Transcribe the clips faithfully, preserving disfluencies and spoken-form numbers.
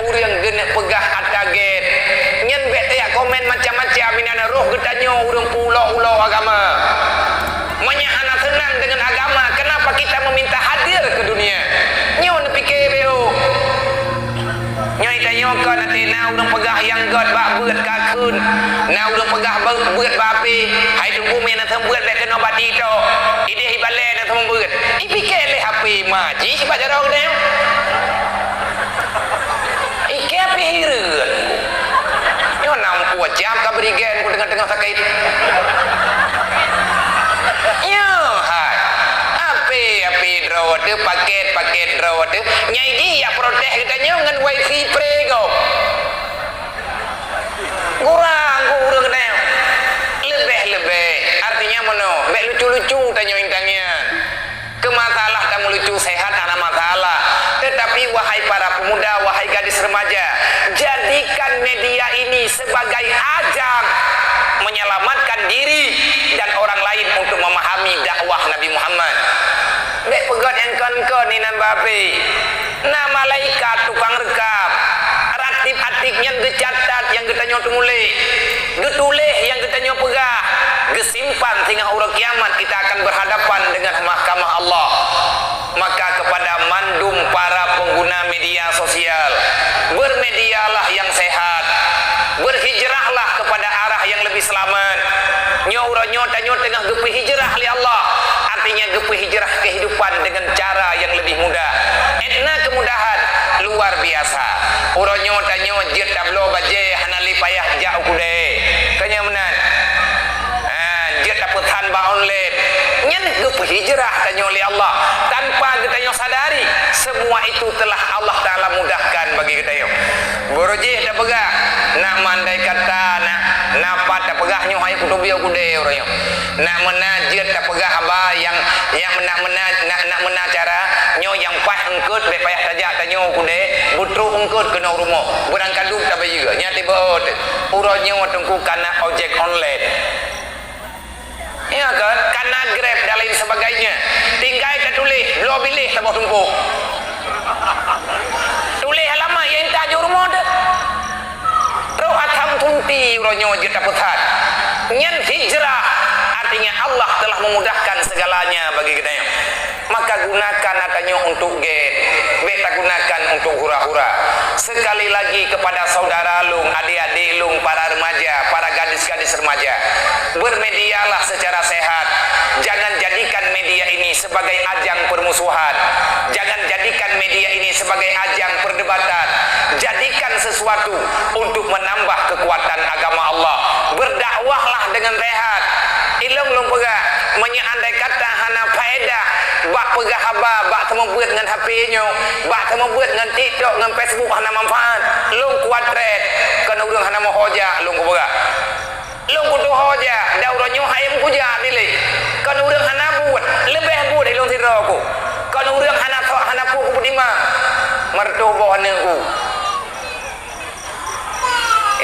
Ureuëng geuneuk peugah ata gét, nyan bék tajak komen macam-macam, inan roh geutanyoe ureuëng peuulo-ulo agama. Meunyoe hana seunang deungon agama, kenapa kita meminta hadir ke dunia? Nyoe neupike beu. Nyoe tanyoe kon até na ureuëng peugah nyang gét bak beuet ka kheun, na ureuëng peugah beu-, beuet bak api, hai teungku meunan seumeubeuet bék keunoe bak TikTok, ideh ibalée na seumeubeuet. Ipike lé H P ma jih bak jaroe geutanyoe. Ikeu pih hireuen. Nyoe nam pue jam ka berigen ku teungoh-teungoh sakét. Nyoe hai. Api-api droe teuh, paket-paket droe teuh. Nyai jih jak protes geutanyoe ngon Y C prego. Kurang ku ureuëng geutanyoe. Leubeh-leubeh. Artinya meunoe, bék lucu-lucu tanyoe intan nyan. Keu masalah tameulucu sehat hana masalah. Tetapi wahai para pemuda, wahai gadis remaja, jadikan media ini sebagai ajang menyelamatkan diri dan orang lain untuk memahami dakwah Nabi Muhammad. Bék peugét nyang kon-kon inan bak api. Na malaikat tukang reukam. Ratib-atib nyan geucatat nyang geutanyoe teumuléh, geutuléh nyang geutanyoe peugah, geusimpan singoh uroe kiamat kita akan berhadapan dengan mahkamah Allah. Maka kepada mandum para pengguna media sosial, bermedialah yang sehat, berhijrahlah kepada arah yang lebih selamat. Nyoe uroe nyoe tanyoe teungoh geupeuhijrah lé Allah, artinya geupeuhijrah kehidupan dengan cara yang lebih mudah. Étna kemudahan luar biasa. Uroe nyoe tanyoe jeuet tabloe bajée hana lé payah jak u keudè. Ka nyan meunan. Ha, jeuet tapeusan bak online. Nyan geupeuhijrah tanyoe lé Allah. Tanpa geutanyoe sadari, semua itu telah Allah Taala mudahkan bagi geutanyoe. Beurujih tapeugah, nak mandai kata, nak, nak pat tapeugah nyoe hai kuteubiet u keudè uroe nyoe. Nak meunan jeuet tapeugah haba nyang, nyang meunan, meunan, nak, nak meunan cara, nyoe nyang paih eungkôt bék payah tajak tanyoe u keudè, beutrok eungkôt keunoe rumoh. Beurangkaduek tabayeue, nyan tieb teuh. Uroe nyoe teungku kana ojek online. Ya kan? Kana Grab dan lain sebagainya. Tinggai tatuléh, bloe biléh saboh tumpôk. Tuléh alamat nyang intat jeuet rumoh teuh. Trok atam tunti uroe nyoe jeuet tapeusan. Nyan hijrah, artinya Allah telah memudahkan segalanya bagi geutanyoe. Maka gunakan ata nyoe untuk gét, bék tagunakan untuk hura-hura. Sekali lagi kepada saudara lôn, adik-adik lôn, para remaja, para gadis-gadis remaja, bermedialah secara sehat. Jangan jadikan media ini sebagai ajang permusuhan. Jangan jadikan media ini sebagai ajang perdebatan. Jadikan sesuatu untuk menambah kekuatan agama Allah. Berdakwahlah dengan sehat. Ilôn lôn peugah, meunyoe andai kata hana faedah bak peugah haba, bak seumeubeuet ngon H P nyoe, bak seumeubeuet ngon TikTok, ngon Facebook hana manfaat, lôn kuat treb, kon ureuëng hana meuho jak, lôn kupeugah. Lôn kutuho jak, dan uroe nyoe hayam kujak dilèe. Kon ureuëng hana buet, leubeh buet ilôn sidroe ku. Kon ureuëng hana sok, hana pue kupeutimang. Meureutoh boh aneuëk ku.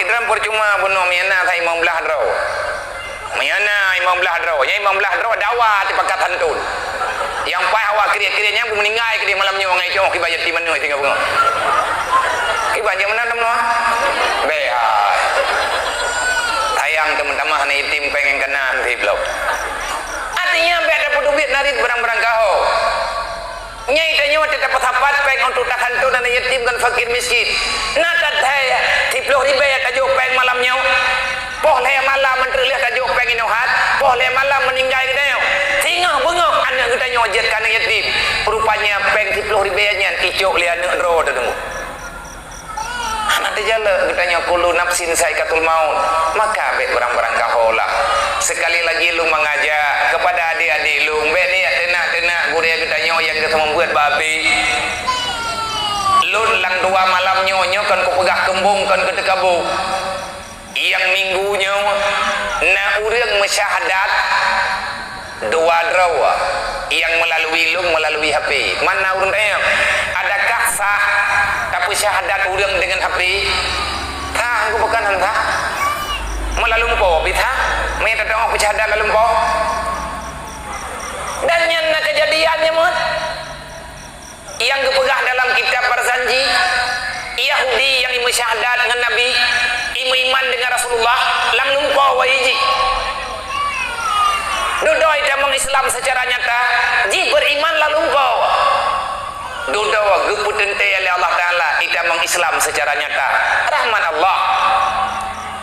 Idram percuma bunoe meuhana sa imong blaih droe. Meuhana imong blaih droe. Nyang imong blaih droe dawa tipakat hanton. Nyang paih awak kriet-kriet nyan beumeuninggai keudeh malam nyoe ngon itoe kiban yatim aneuëk singoh beungoh. Kiban nyang meunan teumanoe. Bèk hai. Sayang teuma-teuma aneuk yatim péng nyang keunan sibloe. Artinya bèk tapeuteubiet narit barang-barang kaho. Nyai tanyoe teutab peusapat péng untuk tasanton aneuk yatim ngon fakir miskin. Na that hai siploh ribèe tajok péng malam nyoe. Poh lhèe malam meuntreuk lheueh tajok péng inoe hat, poh lhèe malam meuninggai geutanyoe. Singoh beungoh aneuk geutanyoe jeuet keu aneuk yatim. Rupanya péng siploh ribèe nyan icok lé aneuk droe teuh teungku. Hana teujalok geutanyoe kullu nafsin zaikatul maut, maka bèk barang-barang kaho lah. Sekali lagi lôn mengajak kepada adik-adik lôn, bèk niat teunak-teunak gurèe geutanyoe nyang geuseumeubeuet bak api. Lôn lam dua malam nyoe, nyoe kon kupeugah keumbông, kon kuteukabu. Nyang minggu nyoe na ureuëng meusyahadat dua droe nyang meulalui lôn meulalui H P. Mana ureuëng tanyong, adakah sah tapeusyahadat ureuëng deungon H P? Sah, ku bukan han sah. Meulalumpo pih sah. Meuiya tateu'oh peusyahadat lalumpo. Dan nyan na keujadian nyan meuet. Nyang geupeugah dalam kitab Barzanji, Yahudi Syahadat ngon Nabi, imeuiman deungon Rasulullah, lam lumpoe wai jih. Dudoe itamong Islam secara nyata, jih beriman lam lumpoe. Dudoe geupeuteuntèe lé Allah Taala itamong Islam secara nyata. Rahmat Allah.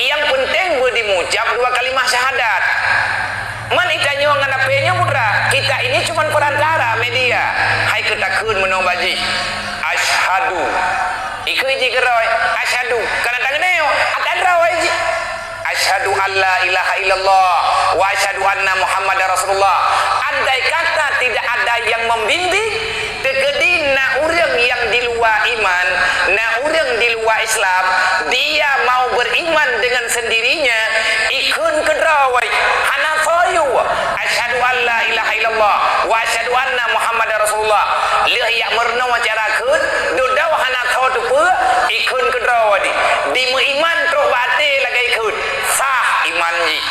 Nyang peunteng beu dimucab dua kalimah syahadat. Man itanyoe ngon apé nyoe putra, kita ini cuma perantara media. Hai keutakheun meunoe bajih. Asyhadu. Ikheun jih keudroe, asyhadu. Kana tanggeuneue, akan droe jih. Asyhadu an la ilaha illallah wa asyhadu anna Muhammadar Rasulullah. Andai kata tidak ada yang membimbing, teukeudi na ureuëng nyang di luwa iman, na ureuëng di luwa Islam, dia mau beriman dengan sendirinya, ikheun keudroe, hana soe yue. Asyhadu an la ilaha illallah wa asyhadu anna Muhammadar Rasulullah. Lheueh jak meurunoe cara kheun, dudoe hana tho teupeue, ikheun keudroe di. Di meuiman trok bak até lagèe kheun, sah iman jih.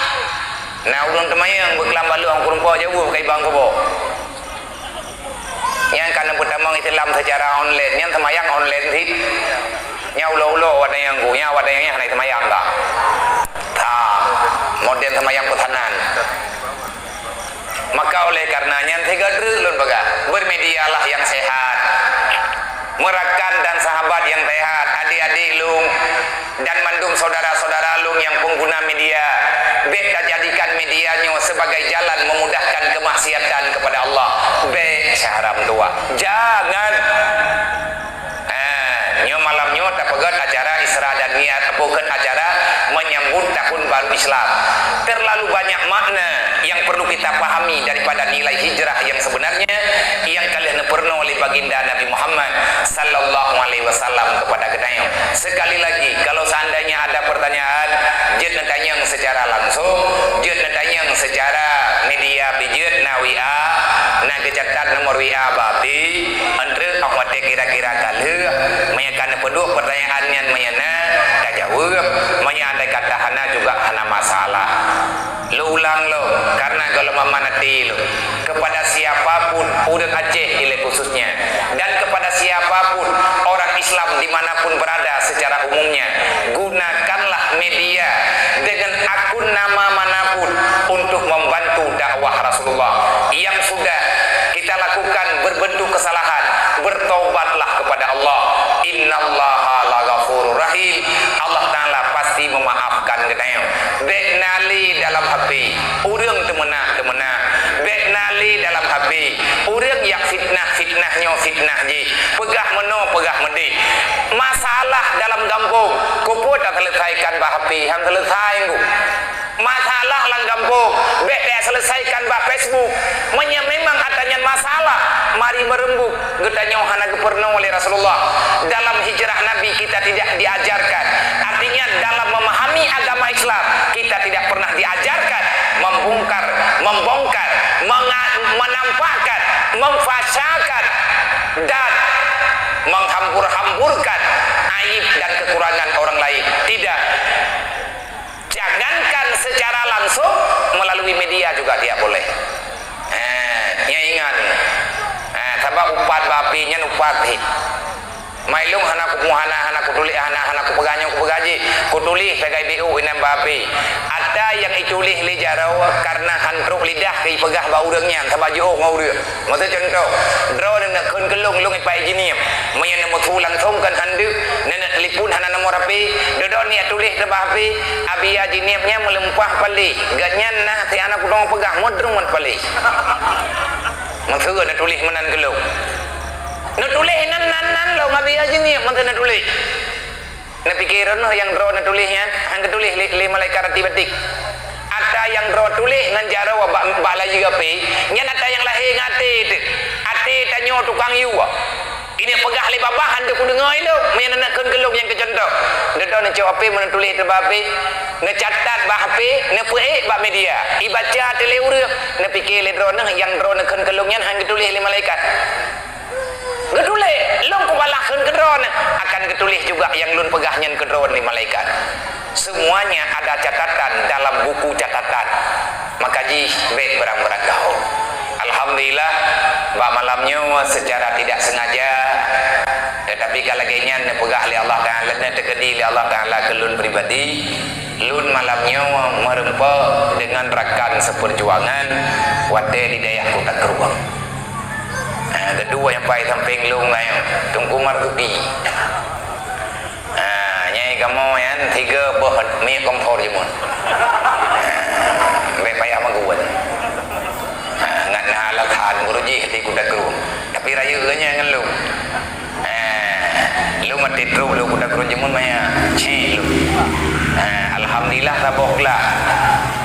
Na ureuëng teumayang beuklam balong keurumpo jaweueb kai bang kubo. Nyan ka neupeutamong Islam secara online, nyan teumayang online cit. Nyan ulo-ulo awak tanyong ku, nyan awak tanyong nyan hana teumayang ka. Ha, model teumayang peusanan. Maka oleh karena nyan, sigoe treuk lôn peugah, bermedialah yang sehat. Meurakan dan sahabat yang sehat, adik-adik lôn dan mandum saudara-saudara lôn nyang pengguna media, bèk tajadikan media nyoe sebagai jalan memudahkan kemaksiatan kepada Allah. Bèk, syah haram tuha. Jangan. Ah, nyoe malam nyoe tapeugöt acara Isra dan Mi'raj, peugöt acara menyambut tahun baru Islam. Terlalu banyak makna yang perlu kita pahami daripada nilai hijrah yang sebenarnya yang ka lheueh neupeurunoe oleh Baginda Nabi Muhammad sallallahu alaihi wasallam kepada geutanyoe. Sekali lagi, kalau seandainya ada pertanyaan, jeuet neutanyong secara langsung, jeuet neutanyong secara media, pih jeuet na W A, na geucatat nomor W A bak pih, Entreuk 'oh watèe kira-kira ka lheueh, meunyo ka neupeuduek peutanyaan nyan meunyo na, tajaweueb, meunyo andai kata hana juga hana masalah. Lôn ulang lom, karena gohlom aman até lôn. Kepada siapa pun, ureueng Aceh ilèe khususnya, dan kepada siapa pun orang Islam di mana pun berada secara umumnya, gunakanlah media dengan akun nama mana pun untuk membantu dakwah Rasulullah yang sudah kita lakukan berbentuk kesalahan, bertobatlah kepada Allah. Innallaha laghafurur rahim. Allah Taala pasti memaafkan geutanyoe. Bèk na lé dalam H P, ureueng teumeunah-teumeunah. Bèk na lé dalam H P, ureueng jak fitnah-fitnah nyoe fitnah jih. Peugah meunoe, peugah meudéh. Masalah dalam gampông, keupeue taseuleusaikan bak H P, han seuleusai, Teungku. Masalah lam gampông, bèk taseuleusaikon bak Facebook. Meunyo memang ata nyan masalah, mari meureumbuk. Geutanyoe hana geupeurunoe lé Rasulullah. Dalam hijrah Nabi kita tidak diajarkan. Artinya, dalam memahami agama Islam, kita tidak pernah diajarkan membongkar, membongkar, menga-, menampakkan, memfasyakan, dan menghambur-hamburkan aib dan kekurangan orang lain. Tidak. Jangankan secara langsung, melalui media juga tidak boleh. Eh, nyan ingat. Eh, sabab upat bak api nyan upat hit. Mai lôn hana kupeugah hana, hana kutuléh hana, hana kupeugah nyoe kupeugah jih. Kutuléh sagai B O inan bak api. Ata nyang ituléh lé jaroe karena han trok lidah keu ipeugah bak ureueng nyan, sabab jiôh ngon ureueng. Meuseue cuntoh, droeneuh neukheun keu lôn, lôn ipat jiniep. Meunyo neumeusu langsong kon han deuk, neuneuk telepon hana nomor H P, dudoe neujak tuléh teubah H P, Abi Haji Niep nyan meulumpah paléh. Gobnyan na si aneuk kudong peugah, meudeungon paléh. Meuseue neutuléh meunan keu lôn. Neutuléh nan, nan, nan lôn Abi Haji Niep meuseue neutuléh. Neupike droeneuh nyang droe neutuléh nyan, han geutuléh lé, lé malaikat até baték. Ata nyang droe tuléh ngon jaroe bak, bak layeue H P, nyan ata nyang lahé ngon até teuh. Até tanyoe tukang yue. Ineuk peugah lé babah han teuh kudeungoe ilôn, meunyo neuneuk kheun keu lôn nyang keu cuntoh. Dudoe neucok H P meunan tuléh teubah H P, neucatat bak H P, neupeuék bak media. Ibaca teuh lé ureueng, neupike lé droeneuh nyang droe neukheun keu lôn nyan han geutuléh lé malaikat. Geutuléh, lôn kubalah kheun keu droeneuh, akan geutuléh juga nyang lôn peugah nyan keu droeneuh lé malaikat. Semuanya ada catatan dalam buku catatan. Maka jih bèk beurang-beurang gaul. Alhamdulillah, bak malam nyoe secara tidak sengaja, tetapi Tapi ka lagée nyan neupeugah lé Allah Taala, neuteukeudi lé Allah Taala keu lôn pribadi, lôn malam nyoe meureumpok deungon rakan seupeurjuangan watée di dayah Kuta Krueng. Ha, keudua nyang pai sampéng lôn nyan, Teungku Marzuki. Ha, nyai kamoe nyan tiga boh minyeuk kompor jeumun. Ha, bék payah meuguet. Ha, ngat na alasan guru jih di Kuta Krueng. Tapi rayeuk geuh nyan ngon lôn. Eh, lôn maté trok lôn Kuta Krueng jeumun maya. Cék lôn. Eh, alhamdulillah saboh glah.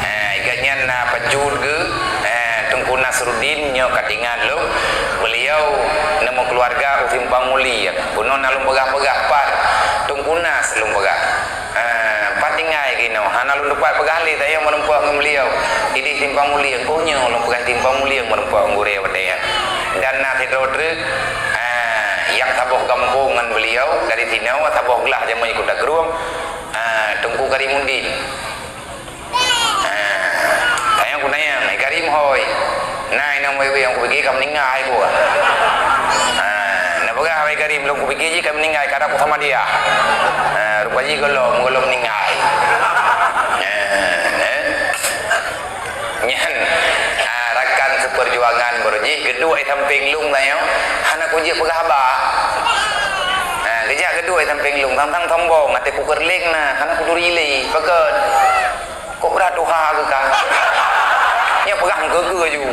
Eh, i gobnyan na pacut geuh, eh, Teungku Nasruddin nyoe ka teuingat lôn. Beliau neumeukeuluwarga u Simpang Mulia. Bunoe na lôn peugah-peugah pat Teungku Nas lôn peugah. Eh, pat tinggai keunoe, hana lôn teupat peugah lé, tanyoe meureumpok ngon beliau. Idéh Simpang Mulia, engko nyoe lôn peugah Simpang Mulia meureumpok ngon gurée watée nyan. Dan na sidroe treuk, eh, nyang saboh gampông ngon beliau, dari sinoe saboh glah jameun Kuta Krueng, eh, Teungku Karimuddin. Eh, tanyoe ku nanyang, "Hai Karim hôi, na inong wéwé nyang kupike ka meuninggai buet." Eh, na peugah, "Hai Karim, lôn kupike jih ka meuninggai, karab ku sama dia." Eh, rupa jih gohlom, gohlom meuninggai. Eh, eh. Nyan, ah, rakan seupeurjuangan baroe jih, geuduek di sampéng lôn tanyoe, hana kujeuet peugah haba. Ah, geujak geuduek di sampéng lôn, sang-sang sombong, até kukeureuléng na, hana kuturi lé, pakon. Kok brat tuha keu ka? Nyan peugah meukeue-keue ju.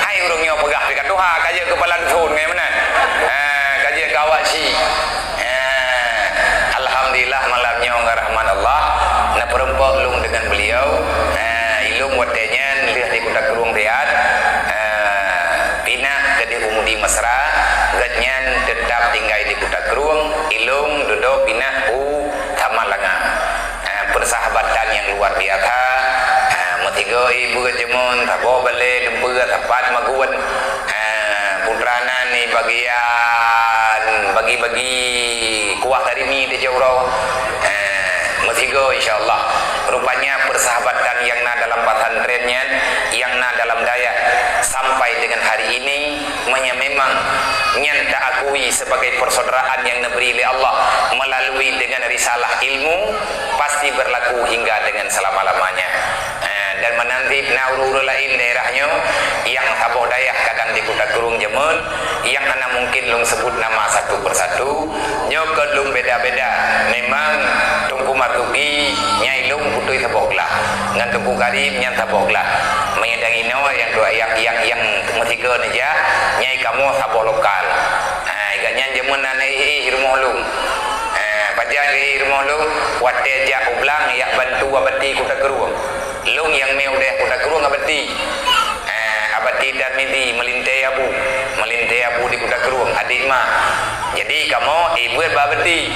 Hai ureuëng nyoe peugah pih ka tuha, ka jeuet keu palan thon ngai meunan. Ha, ka jeuet keu awak syiek. Ha, alhamdulillah malam nyoe ngon rahmat Allah, na peureumpok lôn deungon beliau. Ha, ilôn watée nyan lheueh di Kuta Krueng Riyadh. Ha, pinah keudeh u Mudi Mesra, gobnyan teutab tinggai di Kuta Krueng, ilôn dudoe pinah u Tamalanga. Ha, persahabatan yang luar biasa. Ha, meusigoe ibu jeumun, saboh balée, lumpur, sapat magun. Ha, putra nan ni bagian bagi-bagi kuah dari mi teucok uroe. Ha, meusigoe insyaallah. Rupanya persahabatan yang na dalam pesantren nyan, yang na dalam dayah sampai dengan hari ini, meunyo memang nyan taakui sebagai persaudaraan yang neubri lé Allah melalui dengan risalah ilmu, pasti berlaku hingga dengan selama-lamanya. Eh, dan meunasib na ureuëng-ureuëng laén daerah nyoe nyang saboh dayah kadang di Kuta Krueng jeumun, nyang hana mungkin lôn sebut nama satu persatu, nyoe kon lôn beda-beda. Memang Teungku Marzuki nyai lôn putui saboh glah, ngon Teungku Karim nyan saboh glah. Meunyo dan inoe nyang dua, nyang, nyang, nyang meusigoe neujak, nyai kamoe saboh lokal. Ha, i gobnyan jeumun na éh-éh rumoh lôn. Ha, pajan éh rumoh lôn, watée jak u blang jak bantu Abati Kuta Krueng. Lôn nyang meu deh Kuta Krueng Abati. Ha, Abati Tarmizi, meulintée abu. Meulintée abu di Kuta Krueng, adék ma. Jadi kamoe éh buet bak Abati.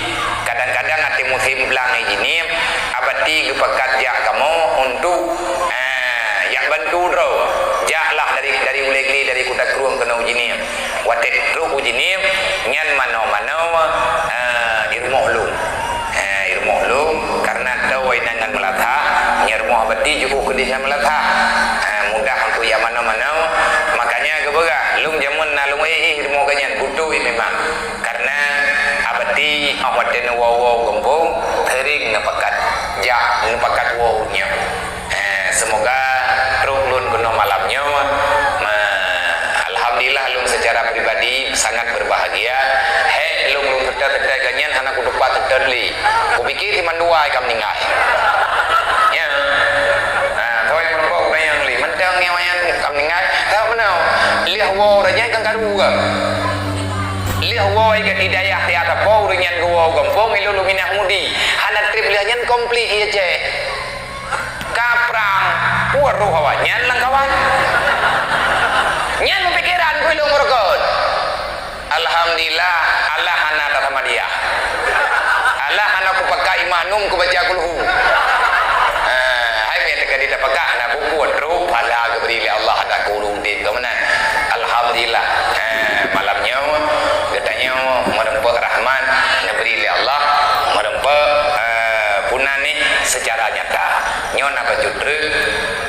Kadang-kadang até musém blang i jihnyan, Abati geupakat jak kamoe untuk, ha, jak bantu droe. Jaklah dari, dari Ulee Glé, dari Kuta Krueng keunoe u jihnyan. Watée trok u jihnyan, nyan manoe-manoe, eh, i rumoh lôn. Eh, i rumoh lôn, karena toe inan ngon meulasah, nyan rumoh Abati jiôh keudeh ngon meulasah. Eh, mudah untuk jak manoe-manoe, makanya geupeugah, lôn jameun na lôn éh-éh i rumoh gobnyan, beutôi memang. Karena Abati, oh, watée neuwoe-woe u gampông, sering neupakat, jak neupakat woe nyoe. Eh, semoga trok lôn keunoe malam nyoe, ma-, alhamdulillah lôn secara pribadi sangat berbahagia. Hék lôn, lôn seutôt-seutôt gobnyan hana kutupat seutôt lé. Kupike si mandua ka meuninggai. Ya. Nah, soe nyang meureumpok bukan nyang lé. Mantong nyang, nyang ka meuninggai, sabab meunoe. Lheueh woe ureuëng nyan kan karu ka. Lheueh woe i dayah siat sapo ureuëng nyan geuwoe u gampông, ilôn lôn minah mudi. Hana treb lheueh nyan komplit i Aceh. Ka prang, peue roh awaknyan lam kawan. Nyan peupikiran ku ilôn meureugot. Alhamdulillah, Allah hana tasamadiah. Allah hana kupakat i maknum kubaca kulhu. Ha, hai meuteukadi tapakat hana bubuet roh pahala geubri lé Allah hana kurung udeb keumeunang. Alhamdulillah. Ha, malam nyoe geutanyoe meureumpok rahmat neubri lé Allah, meureumpok, eh, puna nih secara nyata. Nyoe na bacut treuk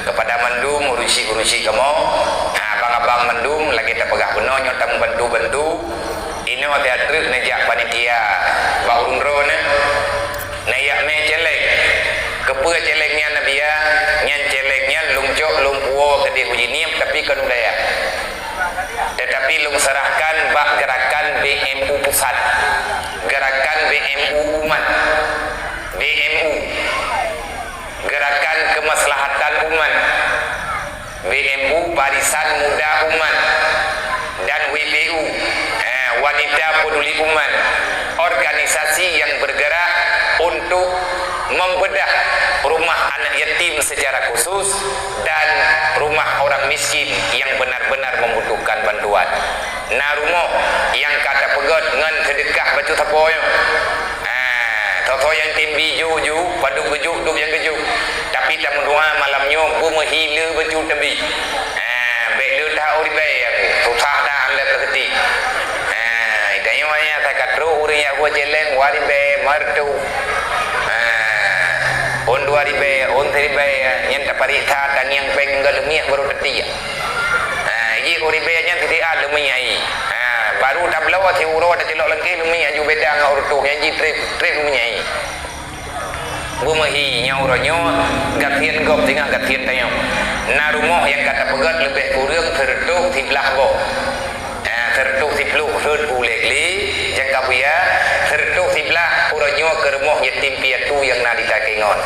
kepada mandum urusi-urusi kamoe. Ha, abang-abang mandum lagée tapeugah bunoe nyoe tameubantu-bantu. Nyoe watée treuk neujak panitia bak ureuëng droeneuh, neujak mé céléng. Keupeue céléng nyan, Nabi, ya? Nyan céléng nyan lôn cok lôn puwoe keudeh u Jeunieb, tapi kon u dayah. Tetapi lôn serahkan bak gerakan B M U pusat, gerakan B M U umat, B M U, Gerakan Kemaslahatan Umat, B M U, Barisan Muda Umat, dan W P U, eh, Wanita Peduli Umat, organisasi yang bergerak untuk membedah rumah anak yatim secara khusus dan rumah orang miskin yang benar-benar membutuhkan bantuan. Na rumoh nyang ka tapeugét ngon seudeukah bacut sapoe nyoe. Ah, soe-soe nyang tem bi jok ju, padub geujok, dub nyang geujok. Tapi tameudoa malam nyoe beumeuhi le bacut tabi. Ah, bék le that u ribée, susah that lé keuti. Ah, tanyoe nyan asai ka trok ureuëng nyang buet céléng, u ribée, meureutoh. Ah, ôn dua ribée, ôn siribée, nyan tapareksa tangieng péng ngon leumiek barô teuti. Ha, jih u ribée nyan siti a leumiek ai. Ha, barô tabloe siuroe tacilok lengkeh leumiek aju beda ngon u reutôh nyan jih trép, trép leumiek ai. Beumeuhi nyoe uroe nyoe gasien gob singoh gasien tanyoe. Na rumoh nyang ka tapeugét leubeh kureueng seureutôh siblaih boh. Ha, seureutôh siploh rhot u Legli, nyang ka buya, seureutôh siblaih uroe nyoe keu rumoh yatim piatu nyang na di Takengon.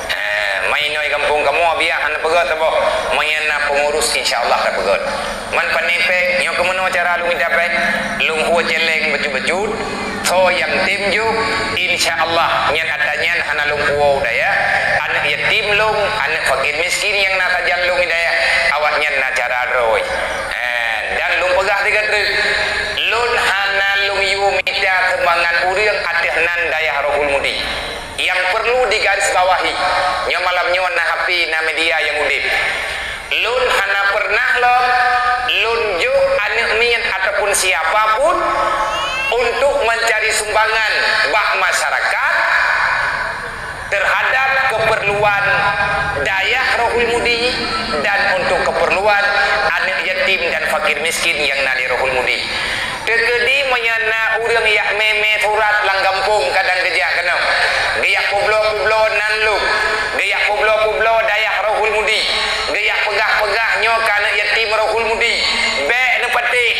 Eh, mai inoe gampông kamoe biah hana peugah saboh, meunyan na peungurus insya Allah tapeugah. Man pane péng, nyoe keu meunoe cara lôn mita péng, lôn hue céléng bacut-bacut, soe nyang tem jok, insya Allah nyan ata nyan hana lôn puwoe u dayah, aneuk yatim lôn, aneuk fakir miskin nyang na sajan lôn di dayah, awak nyan na cara droe. Eh, dan lôn peugah sigoe treuk, lôn hana lôn yue mita sumbangan ureuëng ateueh nan dayah Rohul Mudi. Nyang perlu digarisbawahi, nyoe malam nyoe na H P, na media nyang udeb. Lôn hana pernah lom lôn jok aneuk miet ataupun siapa pun untuk mencari sumbangan bak masyarakat terhadap keperluan dayah Rohul Mudi dan untuk keperluan aneuk yatim dan fakir miskin nyang na di Rohul Mudi. Teukeudi meunyoe na ureuëng jak mé-mé surat lam gampông kadang geujak keunoe, geujak peubloe-peubloe nan lôn, geujak peubloe-peubloe dayah Rohul Mudi, geujak peugah-peugah nyoe keu aneuk yatim Rohul Mudi, bék neupatéh.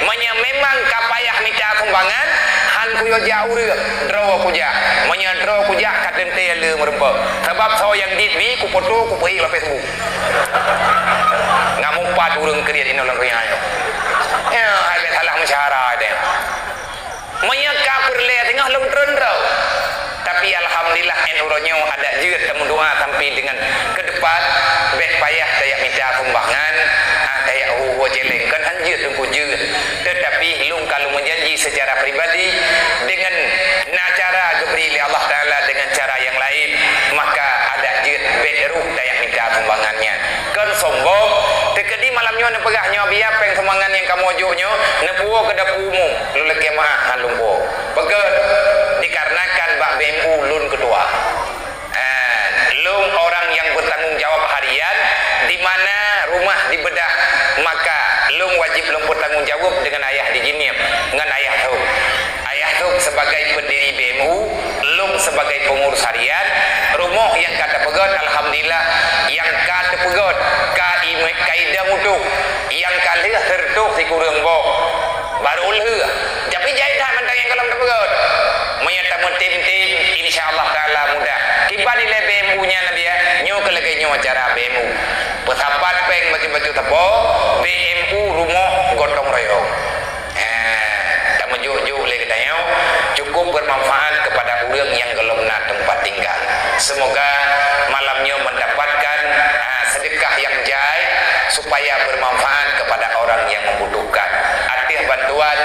Meunyoe memang ka payah mita sumbangan, han kuyue jak ureuëng, droe kujak. Meunyoe droe kujak ka teuntée le meurumpok. Sabab soe nyang jeuet bi kupoto, kupeuék bak Facebook. Ngamuk pat ureuëng kriet inoe lam donya nyoe. Ya, hai bék salah meusyara deh. Meunyoe ka peureulée teungoh lôn treun droe. Tapi alhamdulillah, nyan uroe nyoe adak jeuet tameudoa sampai dengan keudepan, bék payah tajak mita sumbangan, ah, tajak hue-hue céléng, kon han jeuet teungku jeuet. Tetapi lôn ka lôn meujanji secara pribadi dengan na cara geubri lé Allah Taala dengan cara nyang laén, maka adak jeuet bék rôh tajak mita sumbangan nyan. Kon sombong, teukeudi malam nyoe neupeugah nyoe biya péng sumbangan nyang kamoe jok nyoe neupuwoe keu dapur umum, lôn lakée meu'ah han lôn puwoe. Pakon? Dikarenakan bak B M U lôn keutua. Ah, lôn orang yang bertanggung jawab harian, di mana rumah dibedah, maka lôn wajib lôn bertanggung jawab dengan ayah di Jeunieb, ngon ayah Thok. Ayah Thok sebagai pendiri B M U, lôn sebagai pengurus harian, rumoh nyang ka tapeugét, alhamdulillah, nyang ka tapeugét, ka ime-, ka idong utoh, nyang ka lheueh seureutôh sikureueng boh. Barô lheueh. Tapi jai that mantong nyang gohlom tapeugét. Meunyoe tameutem-tem, insya Allah Taala mudah. Kiban ilée B M U nyan, Nabi, ya? Nyoe keuh lagée nyoe cara B M U. Peusapat péng bacut-bacut sapo, B M U rumoh gotong royong. Eh, tameujok-jok lé geutanyoe, cukup bermanfaat kepada ureuëng nyang gohlom na teumpat tinggal. Semoga malam nyoe mendapatkan, ah, sedekah nyang jai supaya bermanfaat kepada orang yang membutuhkan. Ateueh bantuan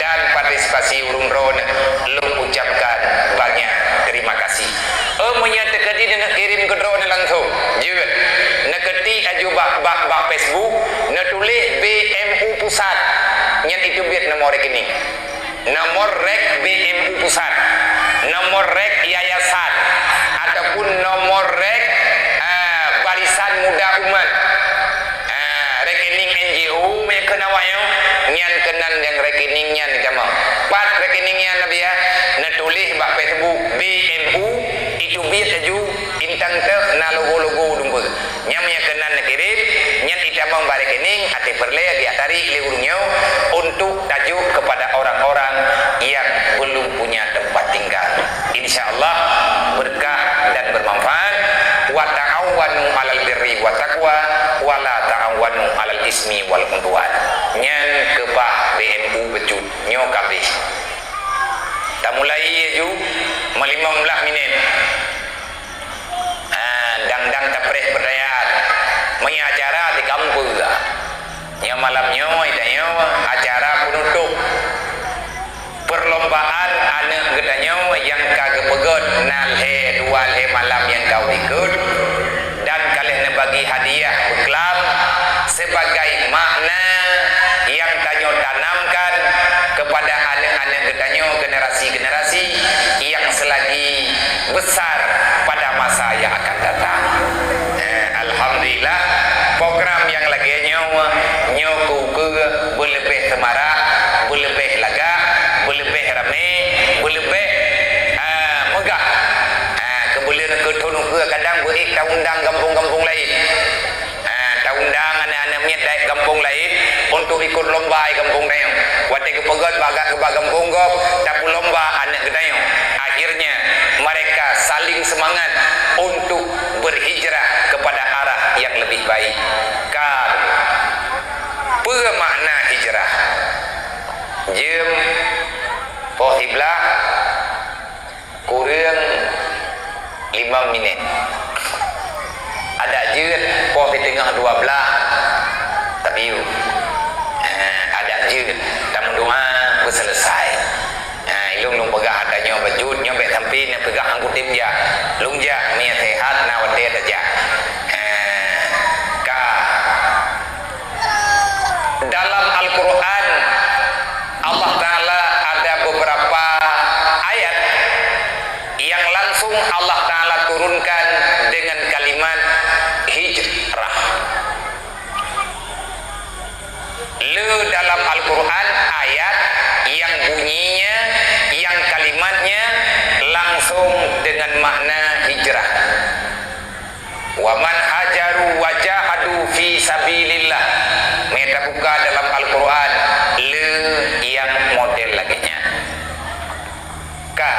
dan partisipasi ureuëng droeneuh, lôn ucapkan banyak terima kasih. Oh, meunyoe teukeudi neuneuk kirim keu droeneuh langsung, jeuet. Neuketik aju bak, bak, bak Facebook, neutuléh B M U Pusat. Nyan itu biet nomor rekening. Nomor rek B M U Pusat, nomor rek yayasan, ataupun nomor rek, ah, Barisan Muda Umat. Ah, rekening N G O meukheun awak nyoe, nyan Keunan nyang rekening nyan itamong. Pat rekening nyan, Nabi, ya? Neutuléh bak Facebook B N U, itu biet laju, intang teuk na logo-logo dumpeue. Nyan meunyo keunan neukirém, nyan itamong bak rekening, até peureulée geutarék lé ureuëng nyoe untuk tajok kepada orang-orang yang belum punya tempat tinggal. Insya Allah berkah dan bermanfaat. Wa ta'awanu 'alal birri wa taqwa, wa la ta'awanu 'alal ismi wal 'udwan. Nyan keubah B N U beujeuet nyoe ka abéh. Tamulai laju, meulimong blaih minét. Ha, dang-dang tapreh peudayaan. Meunyo acara di kampung ka. Nyoe malam nyoe, tanyoe acara penutup. Perlombaan aneuk geutanyoe nyang ka geupeugét na lhée dua lhée malam nyang ka u likot dan ka lheueh neubagi hadiah beuklam sebagai makna nyang tanyoe tanamkan kepada aneuk-aneuk geutanyoe, generasi-generasi nyang seulagi besar pada masa nyang akan datang. Eh, alhamdulillah, program nyang lagée nyoe, nyoe keu-keu beuleubeh seumarak, beuleubeh lagak, beuleubeh ramé, beuleubeh, ah, meugah. Ah, keu buleuen keu thon ukeue kadang beuék taundang gampông-gampông laén. Ah, taundang aneuk-aneuk miet dari gampông laén untuk ikut lomba di gampông tanyoe. Watée geupeugét bak, bak gampông gob, tapeulomba aneuk geutanyoe. Akhirnya, mereka saling semangat untuk berhijrah kepada arah yang lebih baik. Ka, peue makna hijrah? Jeuem poh siblaih kureueng limong minét. Adak jeuet poh siteungoh dua blaih, tapi, eh, adak jeuet tameudoa beuseuleusai. Ha, ilôn lôn peugah ata nyoe bacut, nyoe bék sampai neupeugah anggota jak. Lôn jak, meunyo seuhat na watée tajak. Ha, ka. Dalam Al-Quran, Allah Ta'ala ada beberapa ayat yang langsung Allah Ta'ala turunkan dengan kalimat hijrah. Le dalam Al-Quran ayat yang bunyinya, yang kalimatnya langsung dengan makna hijrah. "Wa man hajaru wa jahadu fi sabilillah." Mita buka dalam Al-Quran, le yang model lagée nyan. Ka.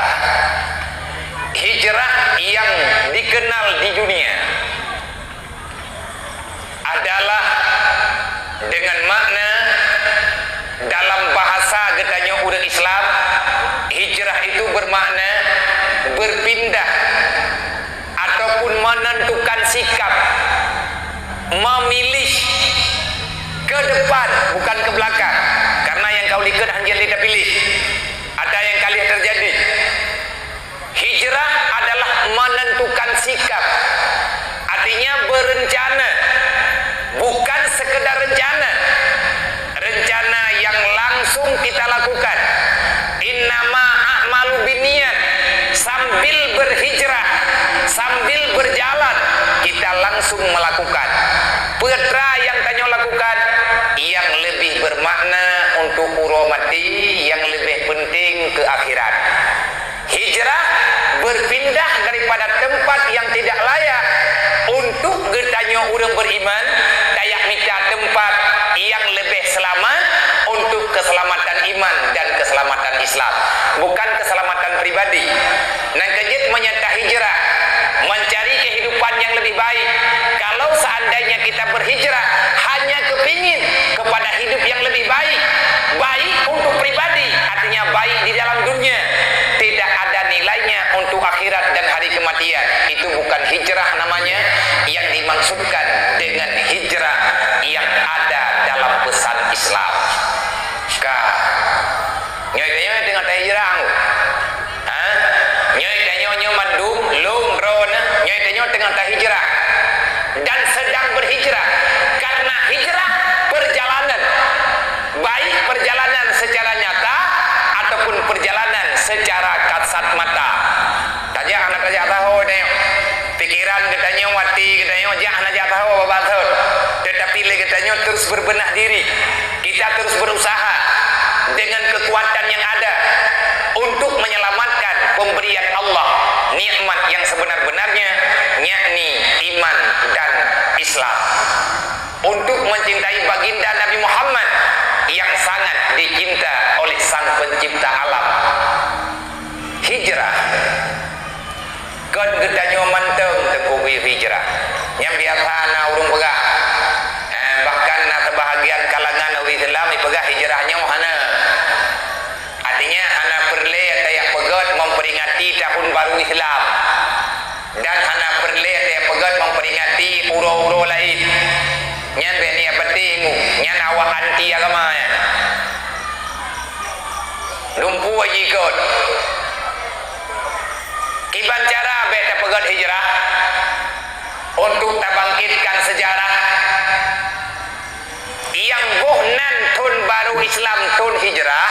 Hijrah yang dikenal di dunia adalah dengan makna dalam bahasa geutanyoe ureuëng Islam, hijrah itu bermakna berpindah ataupun menentukan sikap, memilih ke depan, bukan ke belakang. Karena nyang ka u likot hana jeuet lé tapiléh. Ada nyang ka lheueh terjadi. Hijrah adalah menentukan sikap. Artinya berencana. Bukan sekedar rencana. Rencana yang langsung kita lakukan. Innama a'malu binniyat. Sambil berhijrah, sambil berjalan, kita langsung melakukan. Peue nyang tanyoe lakukan, yang lebih bermakna untuk uroe maté, yang lebih penting ke akhirat. Hijrah, berpindah daripada tempat yang tidak layak untuk geutanyoe ureuëng beriman, tajak mita tempat yang lebih selamat untuk keselamatan iman dan keselamatan Islam, bukan keselamatan pribadi. Nyang keujeuet meunyo tahijrah, mencari kehidupan yang lebih baik. Kalau seandainya kita berhijrah hanya kepingin kepada hidup yang lebih baik, baik untuk pribadi, artinya baik di dalam dunia, tidak ada nilainya untuk akhirat dan hari kematian. Itu bukan hijrah namanya yang dimaksudkan dengan hijrah yang ada dalam pesan Islam. Ka. Nyoe tanyoe teungoh tahijrah. Ha? Nyoe tanyoe nyoe mandum, lôn, droeneuh, nyoe tanyoe teungoh tahijrah. Dan sedang berhijrah. Karena hijrah perjalanan. Baik perjalanan secara nyata ataupun perjalanan secara kasat mata. Tajak hana tajak saho tanyoe. Pikiran geutanyoe, até geutanyoe jak hana jak saho babah thon. Tetapi lé geutanyoe terus berbenah diri. Kita terus berusaha. Kon geutanyoe mantong teungku geuyue hijrah. Nyang biasa na ureuëng peugah. Eh, bahkan na seubahagian kalangan ureuëng Islam jipeugah hijrah nyoe hana. Artinya, hana peureulée tajak peugét memperingati tahun baru Islam. Dan hana peureulée tajak peugét memperingati uroe-uroe laén. Nyan bék niat peuténg, nyan awak anti agama nyan. Lumpu jikot. Kiban cara bék tapeugét hijrah untuk tabangkitkan sejarah. Nyang boh nan thon baru Islam, thon hijrah,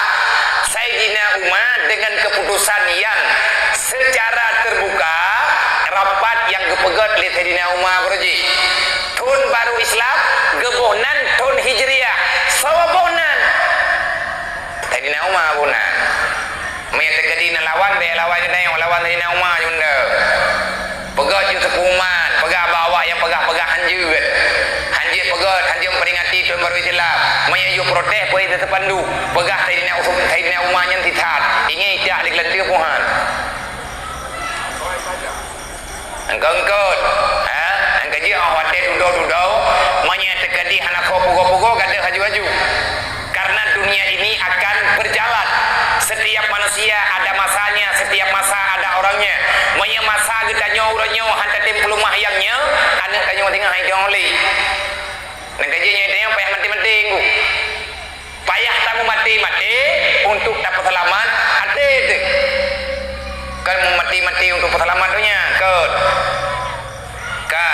Saidina Umar dengan keputusan yang secara terbuka, rapat nyang geupeugét lé Saidina Umar beureuji. Thon baru Islam, geuboh nan thon Hijriah. Soe boh nan? Saidina Umar boh nan. Meunyo teukeudi neulawan, bék lawan keunoe, lawan Saidina Umar jih meunan. Peugah jih seupeuman, peugah bak awak nyang peugah-peugah hanjeuet. Hanjeuet peugah, hanjeuet memperingati thon baru Islam. Meunyo yue protes, peue teuseupanduk. Peugah Saidina Usman, Saidina Umar nyan sisat. Ingat jak lé keulanteue Tuhan. Engkot-engkot, ha? Engkau jeuet watée dudoe-dudoe, meunyo teukeudi hana kho pugoe-pugoe, gadôh aju-aju. Karena dunia ini akan berjalan. Setiap manusia ada masanya, setiap masa ada orangnya. Meunyo masa geutanyoe uroe nyoe han tatem peuleumah nyang nyoe, aneuk tanyoe teungoh hai teungoh lé. Nyang ka jeuet nyoe tanyoe payah maté-maté ngu. Payah tameumaté-maté untuk tapeuseulamat até teuh. Kon meumaté-maté untuk peuseulamat donya, kon. Ka.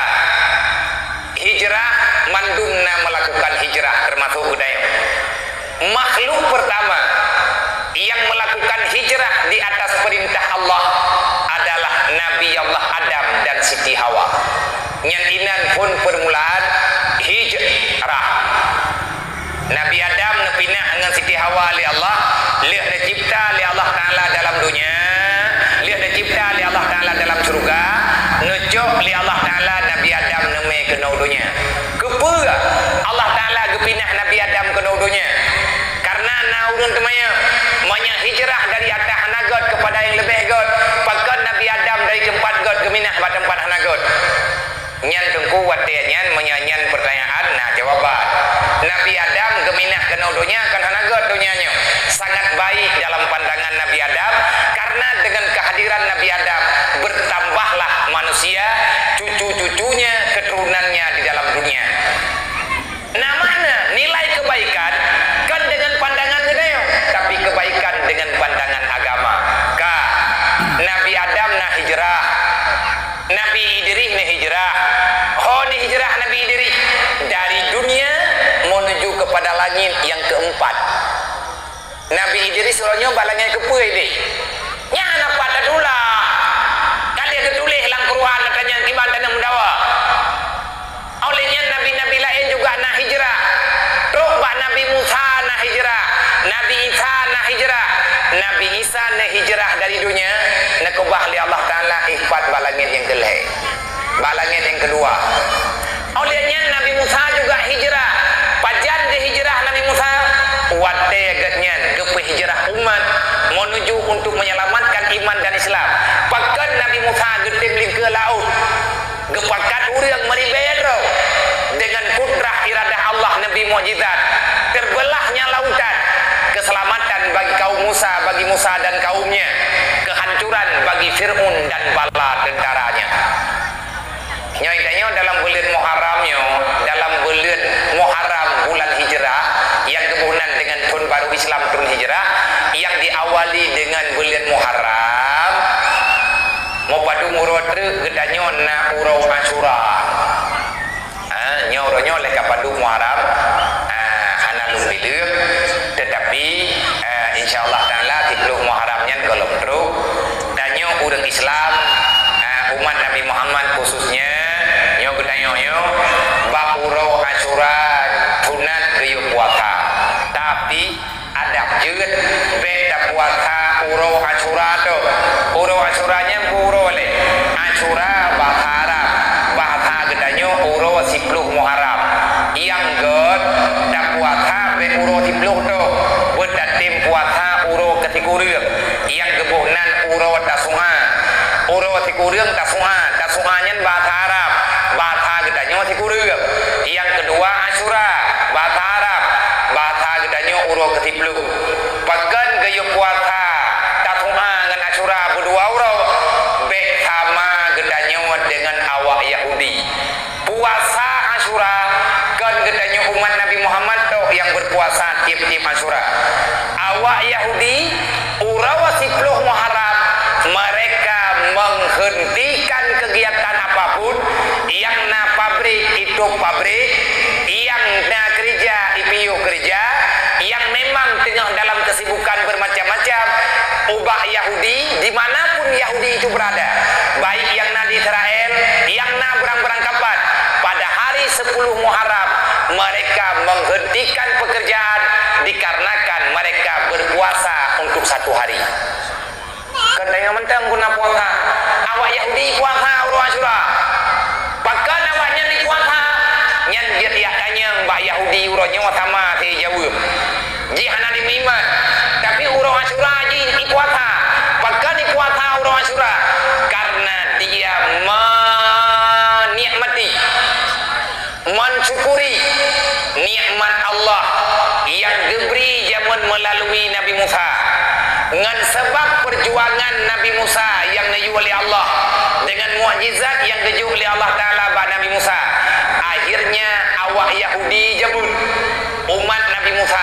Hijrah, mandum na melakukan hijrah, termasuk geutanyoe. Makhluk pertama yang melakukan hijrah di atas perintah Allah adalah Nabi Allah Adam dan Siti Hawa. Nyan inan phon permulaan hijrah. Nabi Adam neupinah ngon Siti Hawa lé Allah, lheueh neucipta lé Allah Taala dalam donya, lheueh neucipta lé Allah Taala dalam syeuruga, neucok lé Allah Taala Nabi Adam neumé keunoe donya. Keupeue Allah Taala geupinah Nabi Adam keunoe donya? Karena na ureuëng teumanyong, meunyoe hijrah dari ata hana gét kepada nyang leubeh gét, pakon Nabi Adam dari teumpat gét geuminah bak teumpat hana gét? Nyan teungku watée nyan, meunyoe nyan peurtanyaan, na jawaban. Nabi Adam geuminah keunoe donya kan hana gét donya nyoe. Sangat baik dalam pandangan Nabi Adam, karena dengan kehadiran Nabi Adam, bertambahlah manusia, cucu-cucunya, keturunannya di dalam dunia. Na makna nilai kebaikan kon deungon pandangan geutanyoe, tapi kebaikan deungon pandangan agama. Ka, Nabi Adam na hijrah, Nabi Idris na hijrah. Ho na hijrah Nabi Idris? Dari dunia menuju kepada langit yang keempat. Nabi Idris uroe nyoe bak langét keupeue idéh? Nyan hana pat tatulah. Ka lheueh geutuléh lam Quran, ata nyan kiban taneuk meudawa. Óh lheueh nyan nabi-nabi laén juga na hijrah. Trok bak Nabi Musa na hijrah, Nabi Isa na hijrah. Nabi Isa na hijrah dari donya, neukeubah lé Allah Taala, ipat bak langét nyang keu lhée. Bak langét nyang keudua. Óh lheueh nyan Nabi Musa juga hijrah. Pajan geuhijrah Nabi Musa? Watée geuhnyan geupeuhijrah umat menuju untuk menyelamatkan iman dan Islam. Pakon Nabi Musa geutem lingkeue laôt, geupakat ureuëng meuribée droe. Deungon kudrah iradah Allah neubri mukjizat, teubeulahnya lautan, keuseulamatan bagi kaum Musa, bagi Musa dan kaumnya, keuhancuran bagi Fir'aun dan bala teuntaranya. Nyoe tanyoe dalam buleuen Muharram nyoe, dalam buleuen Muharram bulan Hijrah nyang geuboh nan deungon thon baru Islam, thon Hijrah, nyang diawali deungon buleuen Muharram, meupadum uroe treuk geutanyoe na uroe Asyura. Ha, nyoe uroe nyoe lé ka padum Muharram, ha, hana lôn bileueng, teutapi, ha, insya Allah Taala siplôh Muharram nyan gohlom trok. Tanyoe ureuëng Islam, ha, umat Nabi Muhammad khususnya, nyoe geutanyoe nyoe, bak uroe Asyura sunat geuyue puasa. Tapi, adak jeuet bék tapuasa uroe Asyura tu. Uroe Asyura nyan peue uroe lé? Asyura bahasa Arab, bahasa geutanyoe uroe siplôh Muharram. Nyang gét, tapuasa bék uroe siplôh tu. Beutatem puasa uroe keusikureueng. Nyang geuboh nan uroe Tasu'a. Uroe sikureueng Tasu'a, Tasu'a nyan bahasa Arab, bahasa geutanyoe sikureueng. Nyang keudua Asyura, bahasa Arab, bahasa geutanyoe uroe keusiploh. Pakon geuyue puasa Tasu'a ngon Asyura beudua uroe? Bék sama geutanyoe deungon awak Yahudi. Puasa Asyura kon geutanyoe umat Nabi Muhammad tok nyang beupuasa tiep-tiep Asyura. Awak Yahudi, uroe siploh Muharram, mereka menghentikan kegiatan apapun, nyang na pabrik itôp pabrik, nyang na keureuja ipiôh keureuja, nyang memang teungoh dalam kesibukan bermacam-macam. Ubak Yahudi, di mana pun Yahudi itu berada, baik nyang na di Israel, nyang na barang-barang kapan, pada hari sepuluh Muharram, mereka menghentikan pekerjaan dikarenakan mereka berpuasa untuk satu hari. Kon tanyoe mantong guna puasa. Awak Yahudi puasa uroe Asyura. Pakon awaknyan jipuasa? Nyan jeuet jak tanyong bak Yahudi uroe nyoe sama si jaweueb. Jih hana jimeuiman. Tapi uroe Asyura jih jipuasa. Pakon jipuasa uroe Asyura? Karena dia menikmati, mensyukuri nikmat Allah nyang geubri jameun meulalu Nabi Musa. Ngon sabab peujuangan Nabi Musa nyang neuyue lé Allah deungon mukjizat nyang geujok lé Allah Taala bak Nabi Musa, akhirnya awak Yahudi jameun umat Nabi Musa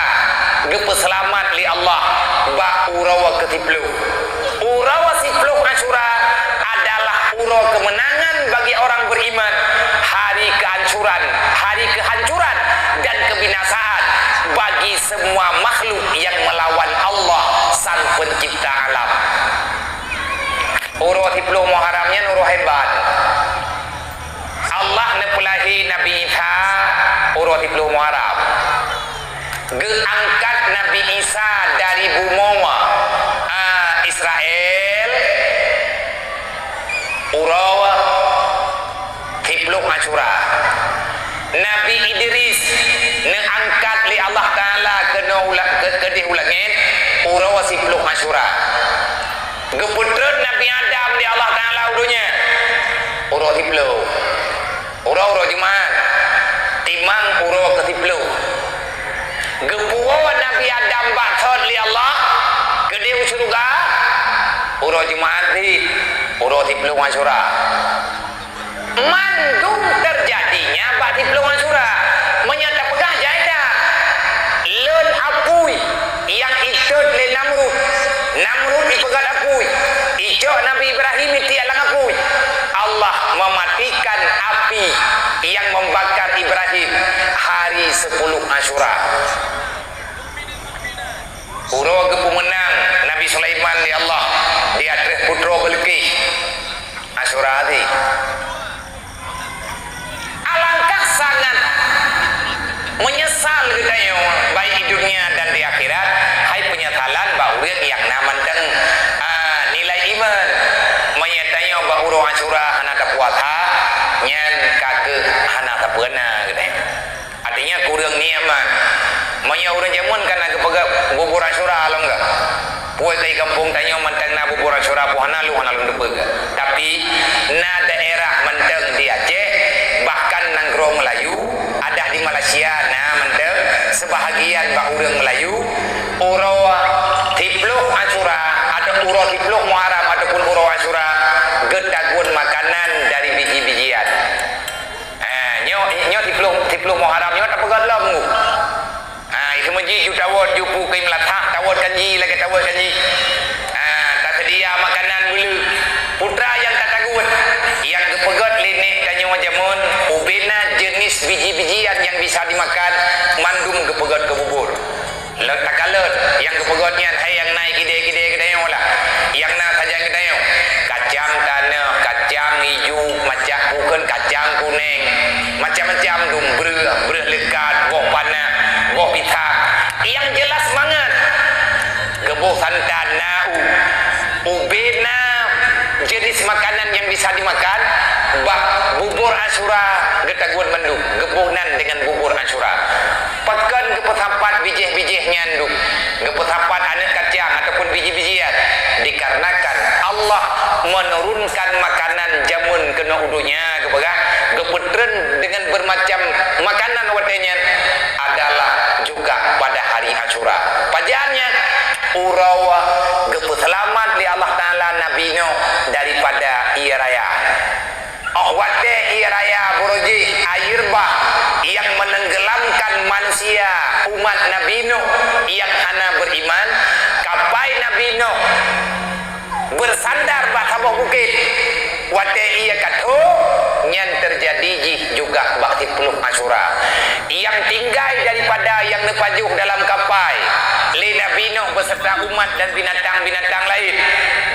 geupeuseulamat lé Allah bak uroe keusiploh. Uroe siploh Asyura adalah uroe kemenangan bagi orang beriman, hari kehancuran, hari kehancuran dan kebinasaan bagi semua makhluk yang melawan Allah, Sang Pencipta alam. Uroe siploh Muharram nyan uroe hebat. Allah neupeulahé Nabi Isa uroe siploh Muharram. Geuangkat Nabi Isa dari bumoe, a, Israel uroe siploh Asyura. Nabi Idris neuangkat lé Allah Taala keunoe u la-, keu-, keudeh u langét uroe siploh Asyura. Geupeutrön Nabi Adam lé Allah Taala u donya uroe siploh. Uroe-uroe Jumat, timang uroe keusiploh. Geupuwoe Nabi Adam bak thot lé Allah keudeh u syeuruga uroe Jumat cit, uroe siploh Asyura. Mandum teujadinya bak siploh Asyura. Meunyoe tapeugah jai that, lôn apui nyang itot lé Namrud. Namrud ipeugöt apui, icok Nabi Ibrahim itiek lam apui. Allah mematikan api yang membakar Ibrahim hari sepuluh Asyura. Uroe geupeumeunang Nabi Sulaiman lé Allah di ateueh putroe Balqis. Asyura tadi. Alangkah sangat meunyeusal geutanyoe, baik di dunia dan di akhirat, hai peunyesalan bak ureuëng nyang na mantong, a, nilai iman. Meunyoe tanyoe bak uroe Asyura hana tapuasa, nyan ka kheueh hana tapeuna geutanyoe. Artinya, kureueng nikmat. Meunyoe ureuëng jameun ka na geupeugöt bubur Asyura lom geuh. Peue keu di gampông tanyoe mantong na bubur Asyura, peue hana lôn, hana lôn teupeue geuh. Tapi, na daerah mantong di Aceh, bahkan nanggroe Meulayu, adak di Malaysia na mantong, seubahagian bak ureuëng Meulayu, uroe siploh Asyura, atau uroe siploh Muharram ataupun uroe Asyura, geutagun makanan dari biji-bijian. Ha, nyoe, nyoe siploh, siploh Muharram nyoe tapeugöt lom ngu. Ha, iseumeuji ju tawöt, ju pukui meulatah, tawöt kanji, lagèe tawöt kanji. Ha, taseudia makanan beuleuh. Putra nyang tatagun, nyang geupeugöt lé nèk tanyoe jameun, ubena jeunèh biji-bijian nyang bisa dimakan, mandum geupeugöt keu bubur. Lôn takalon, nyang geupeugöt nyan hai nyang na kidée-kidée geutanyoe lah. Nyang na sajan geutanyoe. Kacang taneuh, kacang ijo, macam bukon kacang kunéng, macam-macam dum, breueh, breueh leukat, boh panah, boh pisang. Nyang jeulaih mangat. Geuboh santan na u, ubena jeunèh makanan nyang bisa dimakan, bak bubur Asyura geutagun mandum. Geuboh nan deungon bubur Asyura. Pakon geupeusapat bijéh-bijéh nyan duek, geupeusapat aneuëk kacang ataupun biji-bijian? Dikarenakan Allah menurunkan makanan jameun keunoe u donya, geupeugah, geupeutreun dengan bermacam makanan watée nyan adalah juga pada hari Asyura. Pajan nyan? Uroe geupeuseulamat lé Allah Taala Nabi Nuh daripada ié raya. Óh watée ié raya buroe jih, air bah, nyang menenggelamkan manusia umat Nabi Nuh nyang hana beriman, kapai Nabi Nuh beusandar bak saboh bukét. Watée ié ka tho, nyan teujadi jih juga bak siploh Asyura. Nyang tinggai daripada nyang neupajoh dalam kapai lé Nabi Nuh beserta umat dan binatang-binatang laén,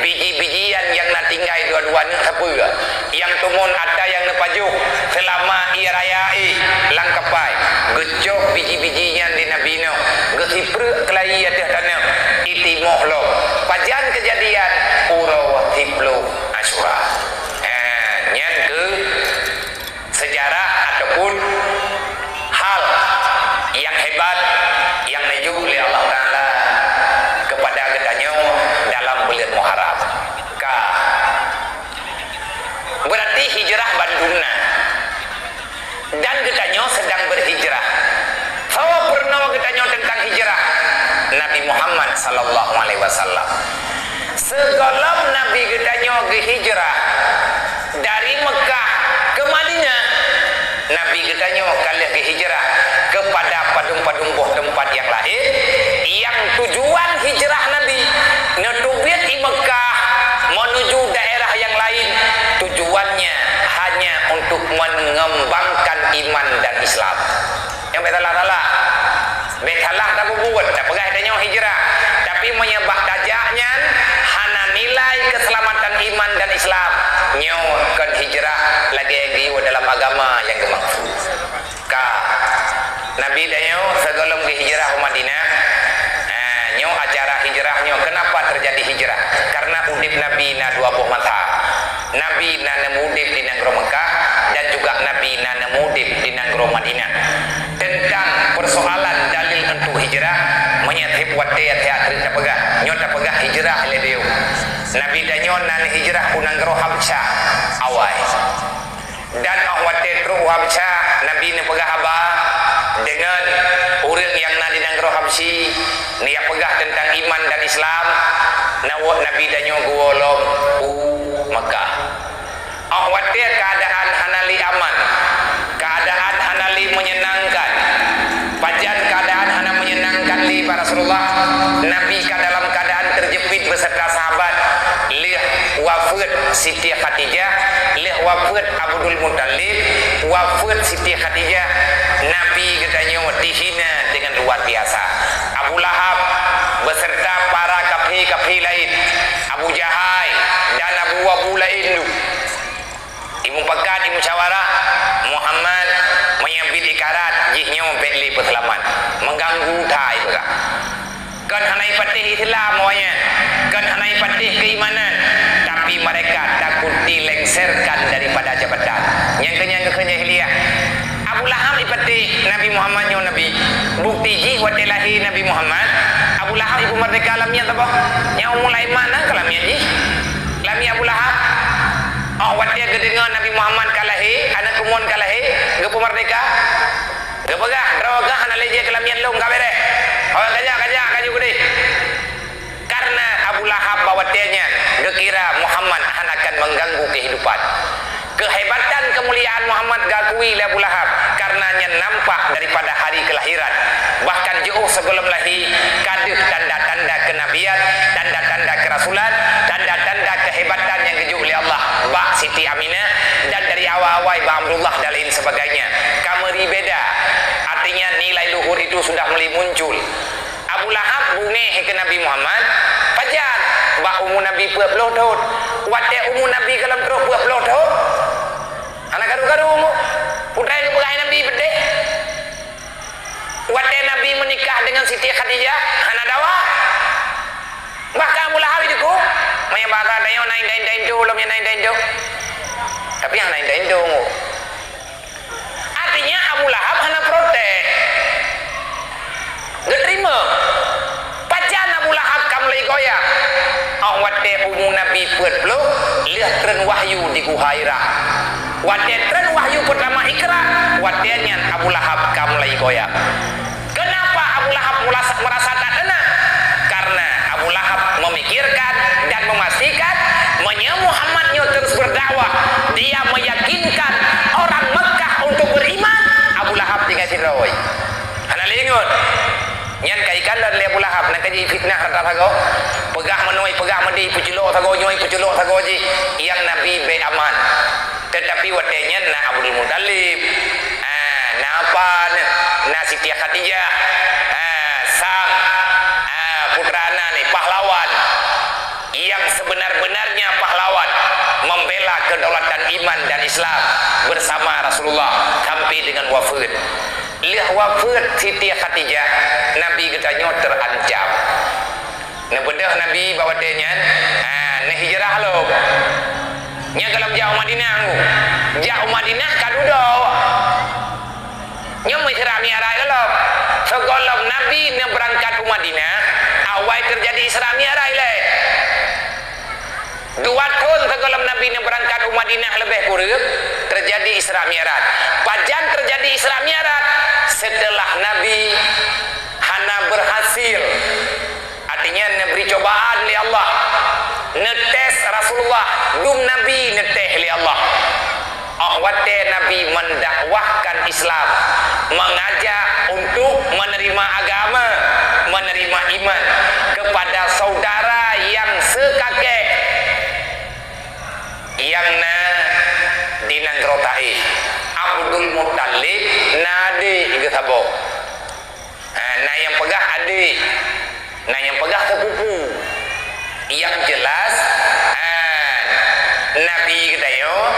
biji-bijian nyang na tinggai dua-dua nyoe sapeue? Nyang tumon ata nyang neupajoh seulama ié raya éh lam kapai, geucok biji-biji nyan lé Nabi Nuh, geusipreuk keulayi ateueh tanoh, itimoh lom. Pajan keujadian? Uroe siploh Asyura. Eh, nyan keuh seujarah ataupun hal nyang hebat nyang neujok lé Allah Taala keupada geutanyoe dalam buleuen Muharram. Ka. Beurati hijrah bandum na. Dan geutanyoe seudang beuhijrah. Soe peurunoe geutanyoe teuntang hijrah? Nabi Muhammad sallallahu alaihi wasallam. Sigohlom Nabi geutanyoe geuhijrah dari Meukah keu Madinah, Nabi geutanyoe ka lheueh geuhijrah keupada padum-padum boh teumpat nyang laén, nyang tujuan hijrah Nabi neuteubiet i Meukah meunuju daerah nyang laén, tujuannya hanya untuk mengembangkan iman dan Islam. Nyang bék salah-salah. Bék salah tapeubuet, tapeugah tanyoe hijrah. Tapi meunyoe bak tajak nyan hana nilai keuseulamatan iman dan Islam, nyoe kon hijrah lagée geuyue dalam agama nyang geumaksud. Ka. Nabi tanyoe sigohlom geuhijrah u Madinah, ha, nyoe acara hijrah nyoe, keunapa teujadi hijrah? Karena udeb Nabi na dua boh masa. Nabi na neumudeb di nanggroe Meukah dan juga Nabi na neumudeb di nanggroe Madinah. Teuntang peusoalan dalil untuk hijrah, meunyoe treb watée siat treb tapeugah, nyoe tapeugah hijrah lé dayeuh. Nabi tanyoe na neuhijrah u nanggroe Habsyah awai. Dan óh watée trok u Habsyah, Nabi neupeugah haba deungon ureuëng nyang na di nanggroe Habsyi, neupeugah teuntang iman dan Islam, na woe Nabi tanyoe geuwoe lom u Meukah. Óh watée keuadaan hana lé aman, keuadaan hana lé meunyeunangkan. Pajan keuadaan hana meunyeunangkan lé bak Rasulullah? Nabi ka dalam keuadaan teujeupiet beserta sahabat. Lheueh wafeuet Siti Khadijah, lheueh wafeuet Abdul Muthalib, wafeuet Siti Khadijah, Nabi geutanyoe dihina dengan luar biasa. Abu Lahab beserta para kafé-kafé laén, Abu Jahai dan Abu-abu laén tu. Imupakat, imusyawarah, Muhammad meunyoe biet ikarat, jihnyoe bék lé peuseulamat. Meuganggu that ipeugah. Kon hana ipatéh Islam awaknyan, kon hana ipatéh keuimanan, tapi mereka takut dilengsarkan daripada jabatan. Nyang keu nyan geukheun jahiliyah. Abu Lahab ipatéh Nabi Muhammad nyoe Nabi. Bukti jih watée lahé Nabi Muhammad, Abu Lahab ipeumeurdeka lamiet saboh. Nyang umu laén mak na keu lamiet jih. Lamiet Abu Lahab. Óh watée geudeungoe Nabi Muhammad ka lahé, aneuëk keumuen ka lahé, geupeumeurdeka. Geupeugah, "Droe gah hana lé jeuet keu lamiet lôn, ka béréh. Awak kajak, kajak, kaju keudeh." Karena Abu Lahab bak watée nyan geukira Muhammad hana akan mengganggu kehidupan. Keuhebatan keumuliaan Muhammad geukui lé Abu Lahab, karena nyan nampak daripada hari kelahiran. Bahkan jiôh sigohlom lahé ka deuh tanda-tanda kenabian, tanda-tanda keurasulan, tanda-tanda keuhebatan nyang geujok lé Allah bak Siti Aminah, dan dari awai-awai bak Abdullah dan lain sebagainya. Ka meuri beda. Artinya nilai luhur itu sudah mulai muncul. Abu Lahab beungéh keu Nabi Muhammad, pajan bak umu Nabi peuet ploh thon. Watée umu Nabi gohlom trok peuet ploh thon, hana karu-karu umu. Peue geupeugah Nabi peudeh. Watée Nabi meunikah deungon Siti Khadijah, hana dawa. Bahkan Abu Lahab itu, meunyoe bahasa tanyoe na inda-inda indô, lom nyan na inda-inda indô. Tapi hana inda-inda umu. Artinya Abu Lahab hana protes. Peuet ploh, lheueh treun wahyu di Guha Hira. Watée treun wahyu peutama Iqra, watée nyan Abu Lahab ka mulai goyang. Kenapa Abu Lahab merasa, merasa tak tenang? Karena Abu Lahab memikirkan dan memastikan, meunyoe Muhammad nyoe terus berdakwah, dia meyakinkan orang Mekah untuk beriman, Abu Lahab tinggai sidroe. Hana lé ingat. Nyan ka ikalon lé Abu Lahab, na ka jifitnah rata sagoe. Peugah meunoe, peugah meudeh, peucilok sagoe nyoe, peucilok sagoe jih, nyang Nabi bék aman. Teutapi watée nyan na Abdul Muthalib, ah, na apa, na Siti Khadijah, ah, sang, ah, putra na ni, pahlawan. Yang sebenar-benarnya pahlawan membela kedaulatan iman dan Islam bersama Rasulullah sampai dengan wafat. Lheueh wafeuet Siti Khadijah, Nabi geutanyoe teuancam. Neubeudôh Nabi bak watée nyan, ha, neuhijrah lom. Nyan gohlom jak u Madinah, Teungku. Jak u Madinah ka dudoe. Nyoe Isra Mi'raj gohlom. Sigohlom Nabi neubeurangkat u Madinah, awai teujadi Isra Mi'raj lé. Dua thon sigohlom Nabi neubeurangkat u Madinah leubeh kureueng, teujadi Isra Mi'raj. Pajan teujadi Isra Mi'raj? Seuteulah Nabi hana beurhasil, artinya neubri cobaan lé Allah, neutés Rasulullah, dum Nabi neutés lé Allah. Óh watée Nabi mendakwahkan Islam, mengajak untuk menerima agama, menerima iman kepada saudara yang seukakée, nyang na di nanggroe Taif. Abdul Muthalib na adék geuh saboh. Ha, na nyang peugah adék, na nyang peugah seupupu. Nyang jelas, ha, Nabi geutanyoe,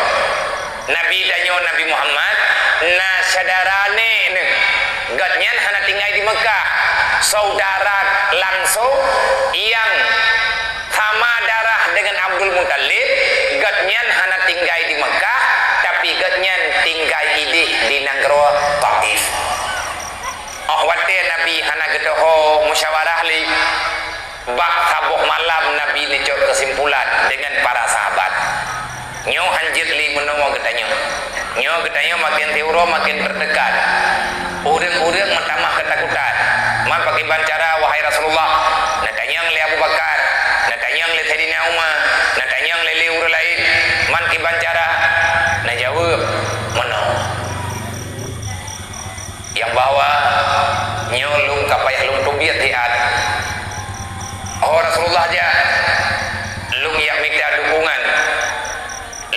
Nabi tanyoe Nabi Muhammad, na syedara nék neuh. Gobnyan hana tinggai di Meukah. Saudara langsung nyang sama darah dengan Abdul Muthalib, gobnyan hana tinggai di Meukah, tapi gobnyan tinggai idéh di nanggroe Taif. Óh watée Nabi hana geutoho musyawarah lé, bak saboh malam Nabi neucok keusimpulan deungon para sahabat. Nyoe hanjeuet lé meunoe geutanyoe. Nyoe geutanyoe maken siuroe maken teutekan. Ureuëng-ureuëng meutamah keutakutan. Man pakriban cara, wahai Rasulullah? Neutanyong lé Abu Bakar, neutanyong lé Saidina Umar, neutanyong lé, lé ureuëng laén. Man kiban cara? Neujaweueb, meunoe. Nyang bahwa nyoe lôn ka payah lôn teubiet siat. Ho Rasulullah jak, lôn jak mita dukungan,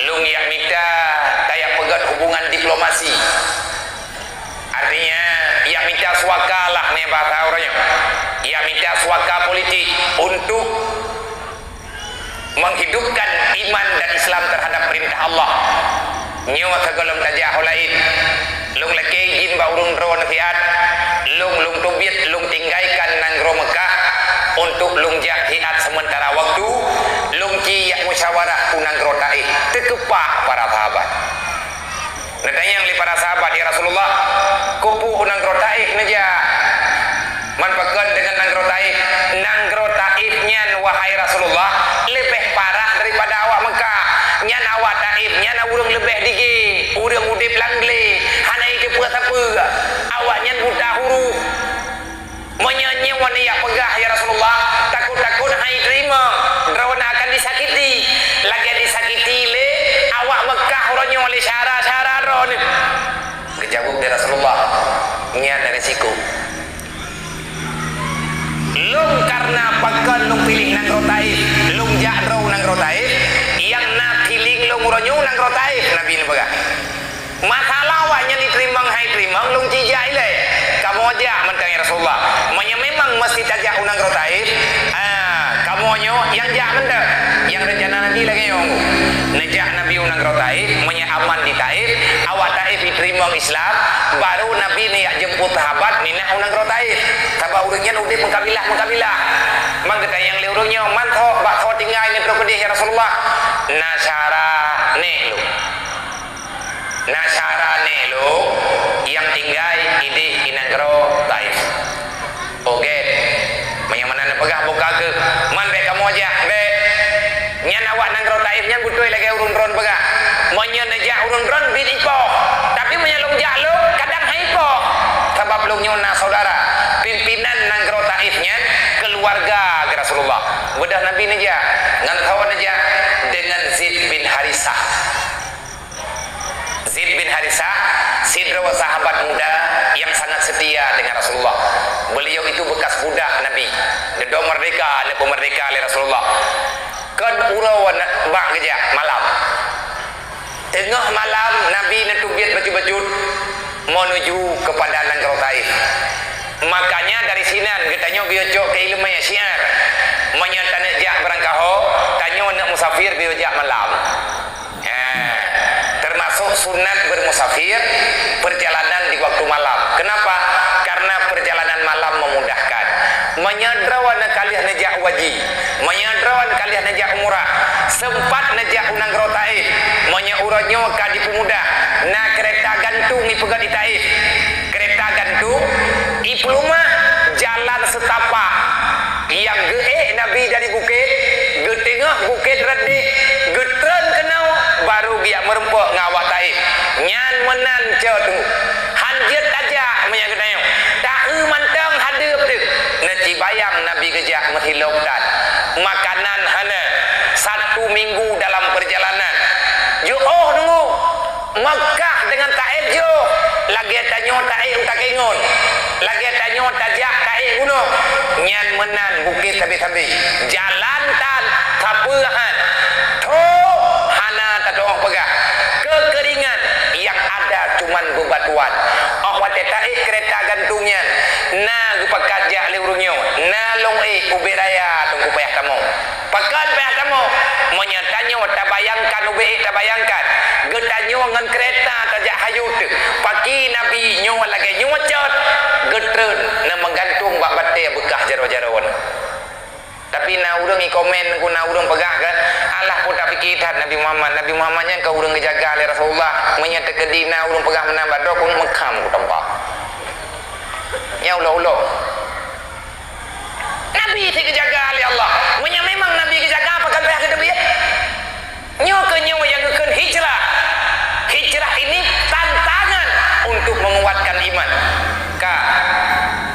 lôn jak mita tajak peugét hubungan diplomasi. Artinya, jak mita suaka lah, nyan bahasa uroe nyoe. Jak mita suaka politik untuk menghidupkan iman dan Islam terhadap perintah Allah. Nyoe sigohlom tajak ho laén, lôn lakée idhin bak ureuëng droeneuh siat, lôn, lôn teubiet, lôn tinggaikan nanggroe Meukah untuk lôn jak siat seumeuntara waktu, lôn ci jak musyawarah u nanggroe Taif. Teukeupah para sahabat. Neutanyong lé para sahabat, "Ya Rasulullah, keupeue u nanggroe Taif neujak?" Man pakon deungon nanggroe Taif? Nanggroe Taif nyan, wahai Rasulullah, leubeh parah daripada awak Meukah. Nyan awak Taif nyan ureuëng leubeh degé, ureuëng udeb lam glé, hana jiteupeue sapeue. Awak nyan buta huruf. Meunyoe nyoe neujak peugah, ya Rasulullah, takot-takot han jiteurimong, droeneuh akan disakiti, lagée disakiti lé awak Meukah uroe nyoe lé syedara-syedara droeneuh. Geujaweueb lé Rasulullah, "Nyan risiko." Lôn kareuna pakon lôn piléh nanggroe Taif, lôn jak droe nanggroe Taif, nyang na feeling lôn uroe nyoe nanggroe Taif, Nabi neupeugah. Masalah awaknyan jiteurimong han jiteurimong, lôn ci jak ilée. Kamoe jak mantong, ya Rasulullah. Meunyoe memang meusti tajak u nanggroe Taif, ah, kamoe nyoe nyang jak mantong. Nyang reuncana Nabi lagée nyoe. Neujak Nabi u nanggroe Taif, meunyoe aman di Taif, awak Taif jiteurimong Islam, baru Nabi neujak jemput sahabat minah u nanggroe Taif. Sabab ureuëng nyan udeb meukabilah-meukabilah. Man geutanyong lé ureuëng nyoe, "Man tho, bak tho tinggai neuh keudeh, ya Rasulullah?" "Na syedara nék lôn." Na syedara nék lôn nyang tinggai idéh i nanggroe Taif. Oke, meunyoe meunan neupeugah buka keuh, man bék kamoe jak, bék. Nyan awak nanggroe Taif nyan beutôi lagée ureuëng droen peugah. Meunyoe neujak ureuëng droen biet ipoh, tapi meunyoe lôn jak lôn, kadang hai ipoh. Sabab lôn nyoe na saudara, pimpinan nanggroe Taif nyan keuluwarga Rasulullah. Beudôh Nabi neujak, ngon soe neujak? Dengan Zaid bin Harisah. Zaid bin Harisah, sidroe sahabat muda yang sangat setia dengan Rasulullah. Beliau itu bekas budak Nabi. Dudoe merdeka, neupeumeurdeka lé Rasulullah. Kon uroe bak geujak malam. Teungoh malam, Nabi neuteubiet bacut-bacut menuju kepada nanggroe Taif. Makanya dari sinan geutanyoe geuyue cok keu iéleumé syiar. Meunyoe taneuk jak beurangkaho, tanyoe neuk musafir geuyue jak malam. Ha, termasuk sunat bermusafir perjalanan di waktu malam. Kenapa? Karena perjalanan malam memudahkan. Meunyoe droeneuh ka lheueh neujak haji, meunyoe droeneuh ka lheueh neujak umrah, sempat neujak u nanggroe Taif, meunyoe uroe nyoe ka jipeumudah, na keureta gantung ipeugét di Taif. Keureta gantung, ipeuleumah jalan setapak. Nyang geuék Nabi dari bukét, geuteungoh bukét reudék, geutreun keunoe, baru geujak meurumpok ngon awak Taif. Nyan meunan cot teungku. Han jeuet tajak meunyoe geutanyoe. Taeu mantong hadeup teuh. Neucibayang Nabi geujak meuhilok that. Makanan hana. Satu minggu dalam perjalanan. Jiôh teungku. Makkah dengan Taif jiôh, lagée tanyoe taék u Takengon, lagée tanyoe tajak taék gunong. Nyan meunan bukét sabe-sabe. Jalan tan, sapeue han. Trok hana tatu'oh peugah. Keukeuringan nyang ada cuman beubatuan. Óh watée taék keureta gantung nyan, na geupakat jak lé ureuëng nyoe, na lôn ék ubé raya teungku payah tamong. Pakon payah tamong? Meunyoe tanyoe tabayangkan ubé ék tabayangkan, geutanyoe ngon keureta tajak hayeu teuh, paki Nabi nyoe lagée nyoe cot, geutreun na meugantung bak batée beukah jaroe-jaroe nyoe. Tapi na ureuëng ikomen, na ureuëng peugah kan, alah peue tapike that Nabi Muhammad. Nabi Muhammad nyan ka ureuëng geujaga lé Rasulullah. Meunyoe teukeudi na ureuëng peugah meunan bak droe, keuneuk meukam kutampa. Nyan ulok-ulok. Nabi cit geujaga lé Allah. Meunyoe memang Nabi geujaga, pakon payah geuteubiet? Nyoe keuh nyoe nyang geukheun hijrah. Hijrah ini tantangan untuk menguatkan iman. Ka.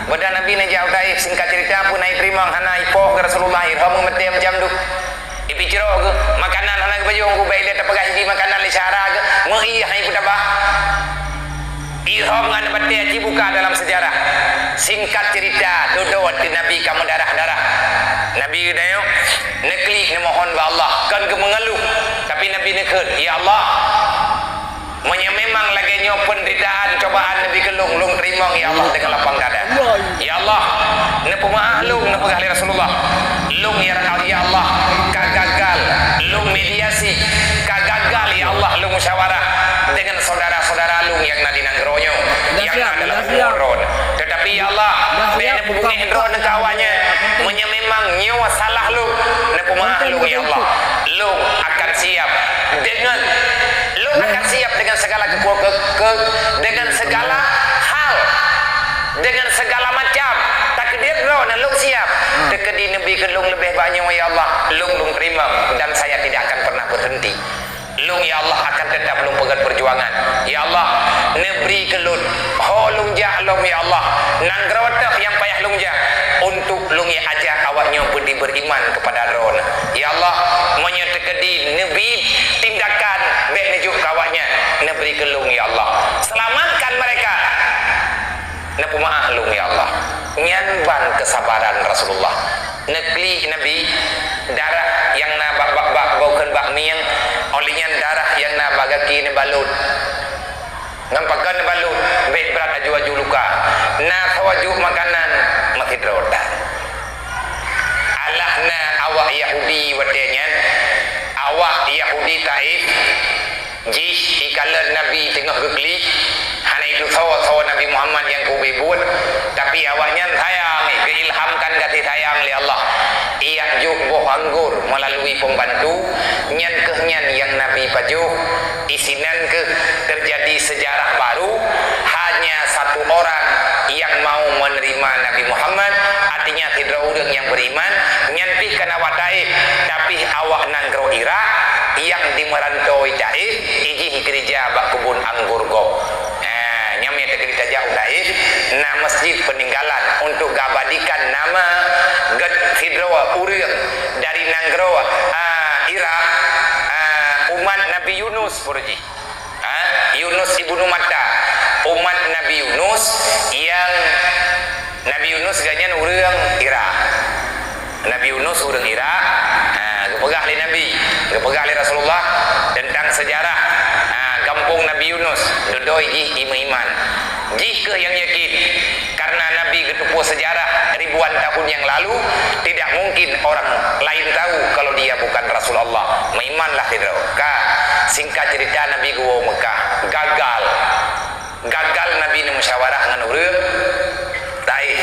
Beudah Nabi neujak u Taif, singkat cerita, peue na iteurimong, hana ipoh keu Rasulullah, irhom geumeutém jam duek. Ipicrok geuh, makanan hana geupajoh geuh, bék lé tapeugah ibi makanan lé syara geuh, meu-ie hai peutaba. Irhom ngon batée jibuka dalam sejarah. Singkat cerita, dudoe di Nabi ka meudarah-darah. Nabi geutanyoe neuklik neumohon bak Allah, kon geumeungeuluh, tapi Nabi neukheun, "Ya Allah, meunyoe memang lagée nyoe peunderitaan, cobaan Nabi keu lôn, lôn teurimong, ya Allah, dengan lapang dada. Ya Allah, neupeumeu'ah lôn," neupeugah lé Rasulullah. Lôn, ya, ya Allah, ka gagal lôn mediasi, ka gagal, ya Allah, lôn musyawarah dengan saudara-saudara lôn nyang na di nanggroe nyoe, nyang na dalam uroe droen. Tetapi, ya Allah, bék neupeubungéh droen keu awaknyan. Meunyoe memang nyoe salah lôn, neupeumeu'ah lôn, ya Allah. Lôn akan siap dengan, lôn akan siap dengan segala keku-, ke, ke, dengan segala hal. Dengan segala macam takdir droeneuh, lôn siap. Teukeudi neubi keu lôn leubeh bak nyoe, ya Allah, lôn, lôn teurimong dan saya tidak akan pernah berhenti. Lôn, ya Allah, akan tetap lôn peugét peujuangan. Ya Allah, neubri keu lôn ho lôn jak lom, ya Allah, nanggroe teuh nyang payah lôn jak, untuk lôn ajak awaknyoe beudi beriman kepada droeneuh. Ya Allah, meunyoe teukeudi neubi tindakan bék neujok keu awaknyan, neubri keu lôn, ya Allah. Selamatkan mereka. Neupeumeu'ah lôn, ya Allah. Nyan ban keusabaran Rasulullah. Neuklik Nabi, darah nyang na bak, bak, bak, bak, bak mieng, óh lheueh nyan darah nyang na bak gaki neubalot. Ngon pakon neubalot, bék brat aju-aju luka. Na sawajuk makanan, meusidroe that. Alah na awak Yahudi watée nyan, awak Yahudi Taif, jih ikalon Nabi teungoh geuklik, hana itusoe-soe Nabi Muhammad nyang keubeue buet, tapi awaknyan sayang, geuilhamkan gaséh sayang lé Allah. Ijak jok boh anggor meulalu pembantu, nyan keuh nyan nyang Nabi pajoh, isinan keuh teujadi seujarah baru, hanya satu orang yang mau menerima Nabi Muhammad, artinya sidroe ureuëng nyang beriman, nyan pih kon awak Taif, tapi awak nanggroe Mantong i Taif, i jih i gereja bak keubon anggor gob. Ha, nyan meunyo teukeudi tajak u Taif, na masjid peninggalan untuk geubadikan nama gét sidroe ureuëng dari nanggroe, ha, Irak, ha, umat Nabi Yunus, peue jih. Ha, Yunus ibnu Matta, umat Nabi Yunus nyang Nabi Yunus geuhnyan ureuëng Irak. Nabi Yunus ureuëng Irak, ha, geupeugah lé Nabi, geupeugah lé Rasulullah teuntang seujarah, ha, gampông Nabi Yunus, dudoe jih i meuiman. Jih kheueh nyang yakin, karena Nabi geuteupeue seujarah ribuan tahun nyang lalu, tidak mungkin orang lain tahu kalau dia bukan Rasulullah. Meuimanlah sidroe. Ka, singkat cerita, Nabi geuwoe Mekah, gagal. Gagal Nabi neumusyawarah ngon ureuëng Taif.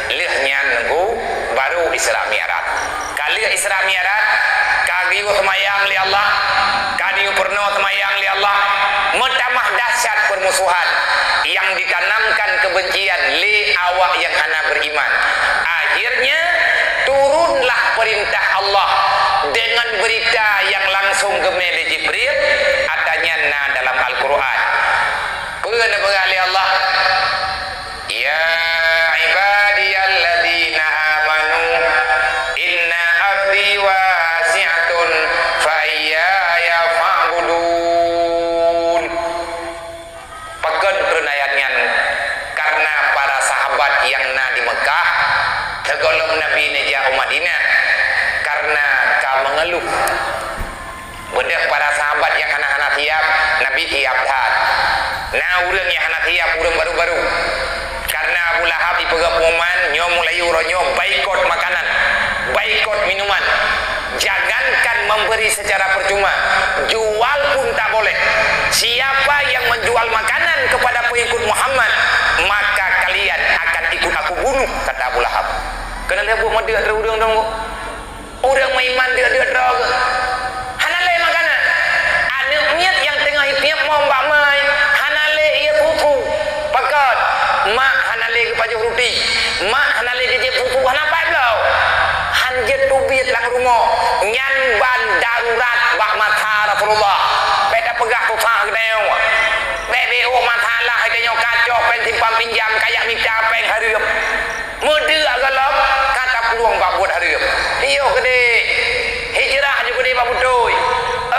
Lheueh nyan nunggu baru Isra Mi'raj. Ka lheueh Isra Mi'raj, ka geuyue seumayang lé Allah, ka geuyue peurunoe seumayang lé Allah, meutamah dahsyat peurmusuhan nyang ditanamkan keubencian lé awak nyang hana beriman. Akhirnya, turunlah perintah Allah dengan berita nyang langsung geumé lé Jibril, ata nyan na dalam Al-Quran. Peue neupeugah lé Allah? "Ya ibadiyalladzina amanu, inna ardi wasi'atun, fa iyyaya fa'budun." Pakon treun ayat nyan? Karena para sahabat nyang na di Mekah, sigohlom Nabi neujak u Madinah, karena ka meungeuluh. Beudôh para sahabat nyang hana-hana siab, Nabi siab that. Na ureuëng nyang hana siab, ureuëng baru-baru. Karena Abu Lahab jipeugah pengumuman, nyoe mulai uroe nyoe baikot makanan, baikot minuman. Jangankan memberi secara percuma, jual pun tak boleh. Siapa yang menjual makanan kepada pengikut Muhammad, maka kalian akan ikut aku bunuh, kata Abu Lahab. Keuneulheueh buet meudeuh droe ureuëng dong. Ureuëng meuiman deuek-deuek droe geuh. Hana lé makanan. Aneuëk miet nyang teungoh jitiep mom bak meuai, hana lé ié fufu. Pakon? Mak hana lé geupajoh ruti. Mak hana lé geujieb fufu, hana pat bloe. Han jeuet teubiet lam rumoh. Nyan ban darurat bak masa Rasulullah. Bék tapeugah susah geutanyoe. Bék beuet masalah geutanyoe, ka cok péng simpan pinjam, ka jak mita péng hareuem. Meudeuek gohlom ka taplueng bak buet hareuem. Piôh keudeh, hijrah ju keudeh bak beutôi.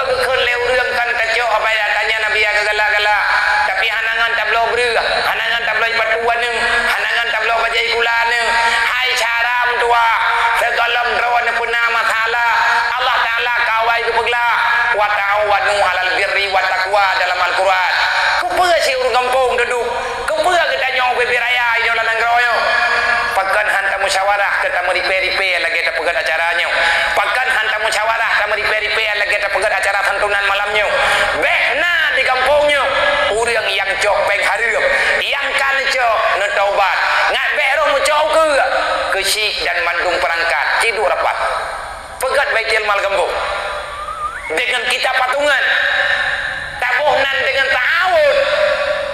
Geukheun lé ureuëng kan tacok, abai tanya Nabi nyang galak-galak, tapi hana ngon tabloe breueh, hana ngon tabloe sipatu aneuk, hana ngon tabloe bajée sikula aneuk. Hai cara meutuwah, sigohlom droe neupeuna masalah, Allah Taala kawai geupeuglah, "Wa ta'awanu 'alal birri wat taqwa" dalam Al-Quran. Keupeue si ureuëng gampông dudoe? Keupeue geutanyoe bubé raya inoe lam nanggroe nyoe? Pakon han tamusyawarah keu tameuripée-ripée lagée tapeugét acara nyoe? Pakon han tamusyawarah tameuripée-ripée lagée tapeugét acara santunan malam nyoe? Bék na di gampông nyoe ureuëng nyang cok péng hareuem, nyang ka neucok neutaubat, ngat bék roh meucok ukeue, keuchik dan mandum peurangkat, ciduek rapat. Peugét Baitul Mal gampông. Deungon kita patungan, taboh nan deungon ta'awun,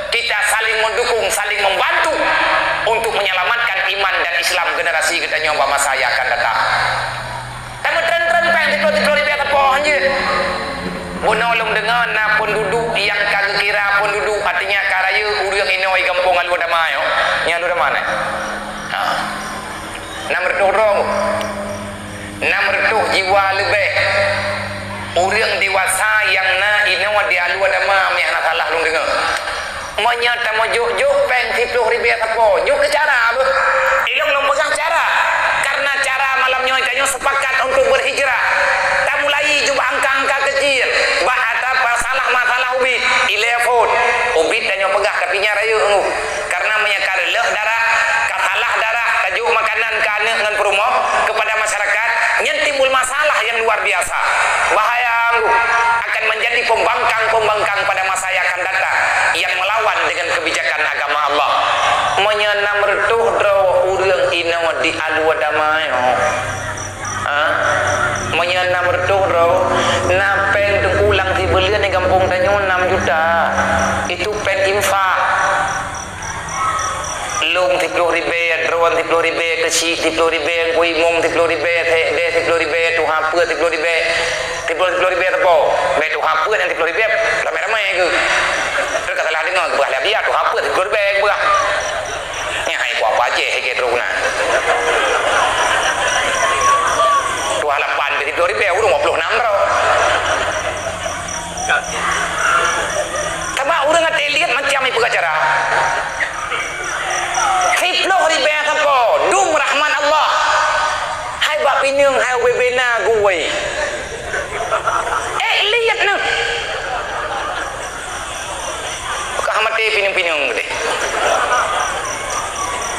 kita saling mendukung, saling membantu untuk menyelamatkan iman dan Islam generasi geutanyoe bak masa nyang akan datang. Tameutreun-treun péng siploh-siploh ribée sapoh jeuet. Bunoe lôn deungoe na peunduduek nyang ka geukira peunduduek, artinya ka rayeuk ureuëng inoe gampông Alue Dama nyoe. Nyan Alue Dama nyoe. Ha. Nam reutôh droe. Nam reutôh jiwa leubeh. Ureuëng dewasa nyang na inoe di Alue Dama, meuhana salah lôn deungoe. Meunyoe tameujok-jok péng siploh ribée sapoe, nyoe keu cara beuh. Ilong lôn peugah cara. Karena cara malam nyoe tanyoe sepakat untuk berhijrah. Tamulai ju bak angka-angka keucil. Bak atra masalah-masalah ubit. Ilée phon. Ubit tanyoe peugah, tapi nyan rayeuk ngu. Karena meunyoe ka reuloh darah, ka salah darah, tajok makanan keu aneuk ngon peurumoh kepada masyarakat, nyan timbul masalah nyang luar biasa. Bahaya anggu akan menjadi pembangkang-pembangkang pada masa yang akan datang yang melawan dengan kebijakan agama Allah. Meunyoe nam reutôh droe ureuëng inoe di Alue Dama nyoe, ha? Meunyoe nam reutôh droe, na péng teukulang sibeuleuen di gampông tanyoe enam juta. Itu péng infak. Lôn siploh ribée, droen siploh ribée, keuchik siploh ribée, Teungku Imum siploh ribée, sekdes siploh ribée, tuha peue siploh ribée. Siploh, siploh ribèe sapo? Bèk tuha peuet nyang siploh ribèe, ramé-ramé keuh. Terus ka salah deungö, geupeugah lé Abiya, tuha peuet siploh ribèe geupeugah. Nyan hai ku apa Aceh, hai keu trok na. Tuha lapan keu siploh ribèe, ureueng dua ploh nam droe. Sabab ureueng até liet macam ipeugah cara. Siploh ribèe sapo, dum rahmat Allah. Hai bak pineung, hai ubé-bé na gui. Eh, liet neuh. Ka maté pineung-pineung geude.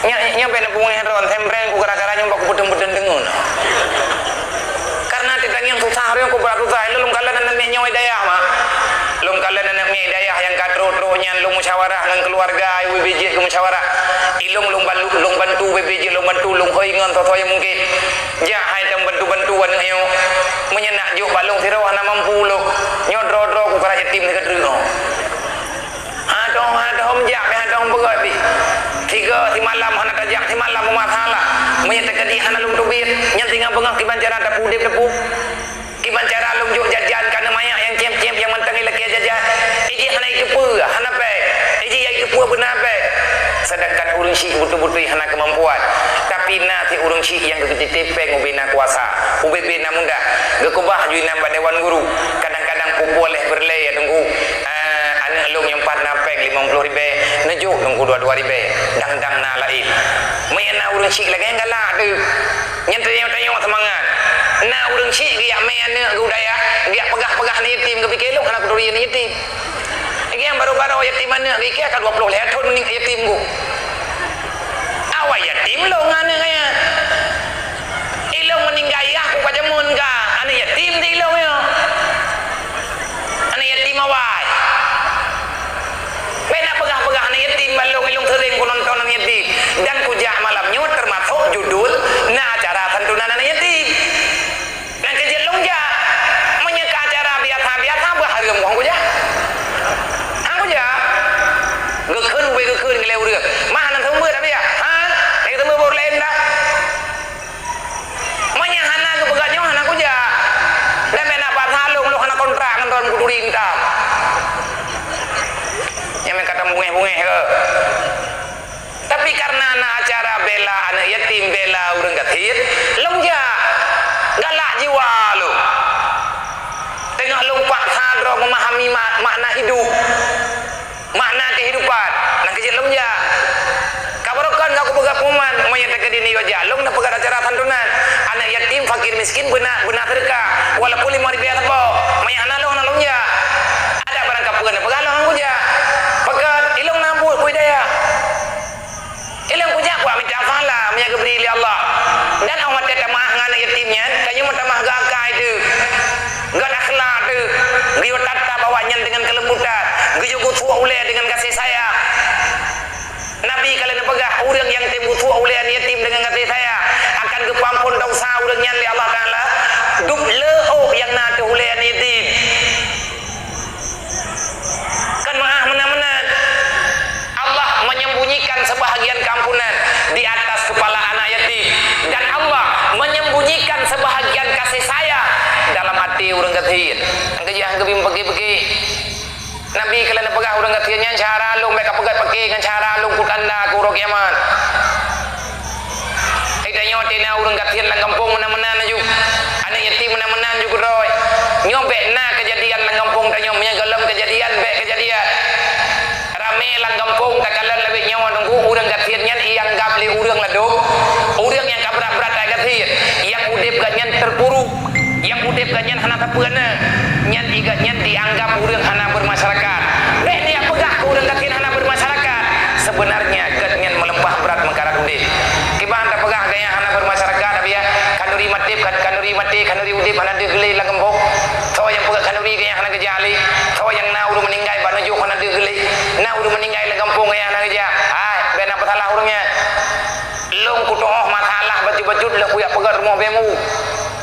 Nyan, nyan bèk neupungéh droen, sempreng ku gara-gara nyoe bak ku peudeueng-peudeueng deungon. Karena teutangieng susah, ureueng ku brat susah, lôn kalon aneuk miet nyoe dayah, mak. Lôn kalon aneuk miet dayah nyang ka trok-trok nyan, lôn musyawarah ngon keuluwarga, ubé-bé jeuet keu musyawarah. Ilôn lôn ban-, lôn bantu, ubé-bé jeuet lôn bantu, lôn hôi ngon soe-soe nyang mungken. Jak hai tam bantu-bantu aneuk nyoe. Meunyoe nak jok bak lôn sidroe hana mampu lôn. Nyoe droe-droe ku keurak yatim sigoe treuk nyoe. Hadong-hadong jak, meuhadong beugöt pih. Sigoe simalam hana tajak, simalam meumasalah. Meunyoe teukeudi hana lôn teubiet, nyan singoh beungoh kiban cara tapeu udép teupeu. Kiban cara lôn jok jajan keu aneuk manyak nyang cém-cém nyang mantong ilakèe jajan. Ijih hana iteupeue, hana pèng. Ijih nyang iteupeue beuna pèng. Sedangkan ureueng syik beutôi-beutôi hana keumampuan. Tapi na sit ureueng syik nyang geutitip pèng ubé na kuasa, ubé-bé na mudah. Geukeubah ju inan bak dewan guru. Kadang-kadang peupuléh peureulèe ya teungku. Ah, aneuk lôn nyang pat na pèng limong ploh ribèe, neujok teungku dua-dua ribèe. Dang-dang na laén. Meunyoe na ureueng syik lagèe nyan galak teuh. Nyan tanyoe-tanyoe seumangat. Na ureueng syik geujak mè aneuk geuh u dayah, geujak peugah-peugah aneuk yatim, geupike lôn hana kuturi aneuk yatim. Lagèe nyang baroe-baroe yatim aneuk geuh ka dua ploh lhèe thôn ni yatim geuh. Awai yatim lôn ngon aneuk nyan. Ilôn meuninggai yah ku ka jameun ka, aneuk yatim di ilôn nyoe. Aneuk yatim awai. Bèk na peugah-peugah aneuk yatim, ban lôn, ilôn seuring kunonton aneuk yatim. Dan kujak malam nyoe teumasok judul na acara santunan aneuk yatim. Nyang keu jeuet lôn jak. Meunyoe keu acara biasa-biasa, bah hareuem hana kujak. Hana kujak. Geukheun ubé geukheun lé ureueng. Mah hana seumeubeuet, tapi ya? Ha? Hana seumeubeuet ureueng laén dah. Meunyoe hana geupeugah nyoe, hana kujak. Dan bèk na paksa lôn, lôn hana kontrak ngon droen kuturi mita. Nyang meukatom bungéh-bungéh keu. Tapi karena na acara bela aneuk yatim, bela ureueng gasien, lôn jak. Galak jiwa lôn. Teungoh lôn paksa droe memahami ma-, makna hidup. Makna kehidupan, nyang keu jeuet lôn jak. Ka barokon gak kupeugah pengumuman, meunyoe teukeudi neuyue jak lôn neupeugah acara santunan. Aneuk yatim, fakir miskin beuna, beuna seudeukah. Walaupun limong ribèe sapo, meunyoe hana lôn, hana lôn jak. Adak barang kapeue neupeugah lôn hana kujak. Pakon, ilôn na buet keu hidayah. Ilôn kujak buet mita pahala meunyoe geubri lé Allah. Dan óh watèe tameu'ah ngon aneuk yatim nyan, tanyoe meutamah geuakai teuh, geuakhlak teuh, geuyue tatap awaknyan deungon keulembutan, geuyue geusuek ulèe deungon gaséh sayang. Nabi ka lheueh neupeugah, ureueng nyang tem geusuek ulèe aneuk yatim deungon gaséh sayang akan geupeuamphon desya ureueng nyan lé Allah Taala, dub le ôk nyang na ateueh ulèe aneuk yatim. Kan meu'ah meunan-meunan. Allah menyembunyikan sebahagian keampunan di atas kepala anak yatim, dan Allah menyembunyikan sebahagian kasih sayang dalam hati ureueng gasien. Nyang keujih nyang geubri peuke-peuke. Nabi ka lheueh neupeugah ureueng gasien nyan, "Syedara lôn bèk kapeugöt paké ngon syedara lôn kutanda keu uroe kiamat." Hai tanyoe teuh na ureueng gasien lam gampông meunan-meunan laju. Aneuk yatim meunan-meunan laju keudroe. Nyoe bèk na keujadian lam gampông tanyoe, meunyoe gohlom keujadian, bèk keujadian. Ramé lam gampông takalon lagèe nyoe teungku, ureueng gasien nyan ianggap lé ureueng ladôm, ureueng nyang ka brat-brat that gasien, nyang udép gobnyan teupuruk. Nyang udép gobnyan hana sapeue na, nyan i gobnyan dianggap ureueng hana bermasyarakat. Bèk neujak peugah keu ureueng gasien hana bermasyarakat. Sebenarnya gobnyan meuleumpah brat meukarat udép. Kiban tapeugah gaya hana bermasyarakat, Abiya, khanuri maté, khan-, khanuri maté, khanuri udép hana deuh geulé lam gampông. Soe nyang peugah khanuri gaya hana geujak lé? Soe nyang na ureueng meuninggai bak neujok hana deuh geulé? Na ureueng meuninggai lam gampông gaya hana geujak? Hai, bèk na peusalah ureueng nyan. Lôn kutu'oh masalah bacut-bacut lôn kujak peugöt rumoh beumu.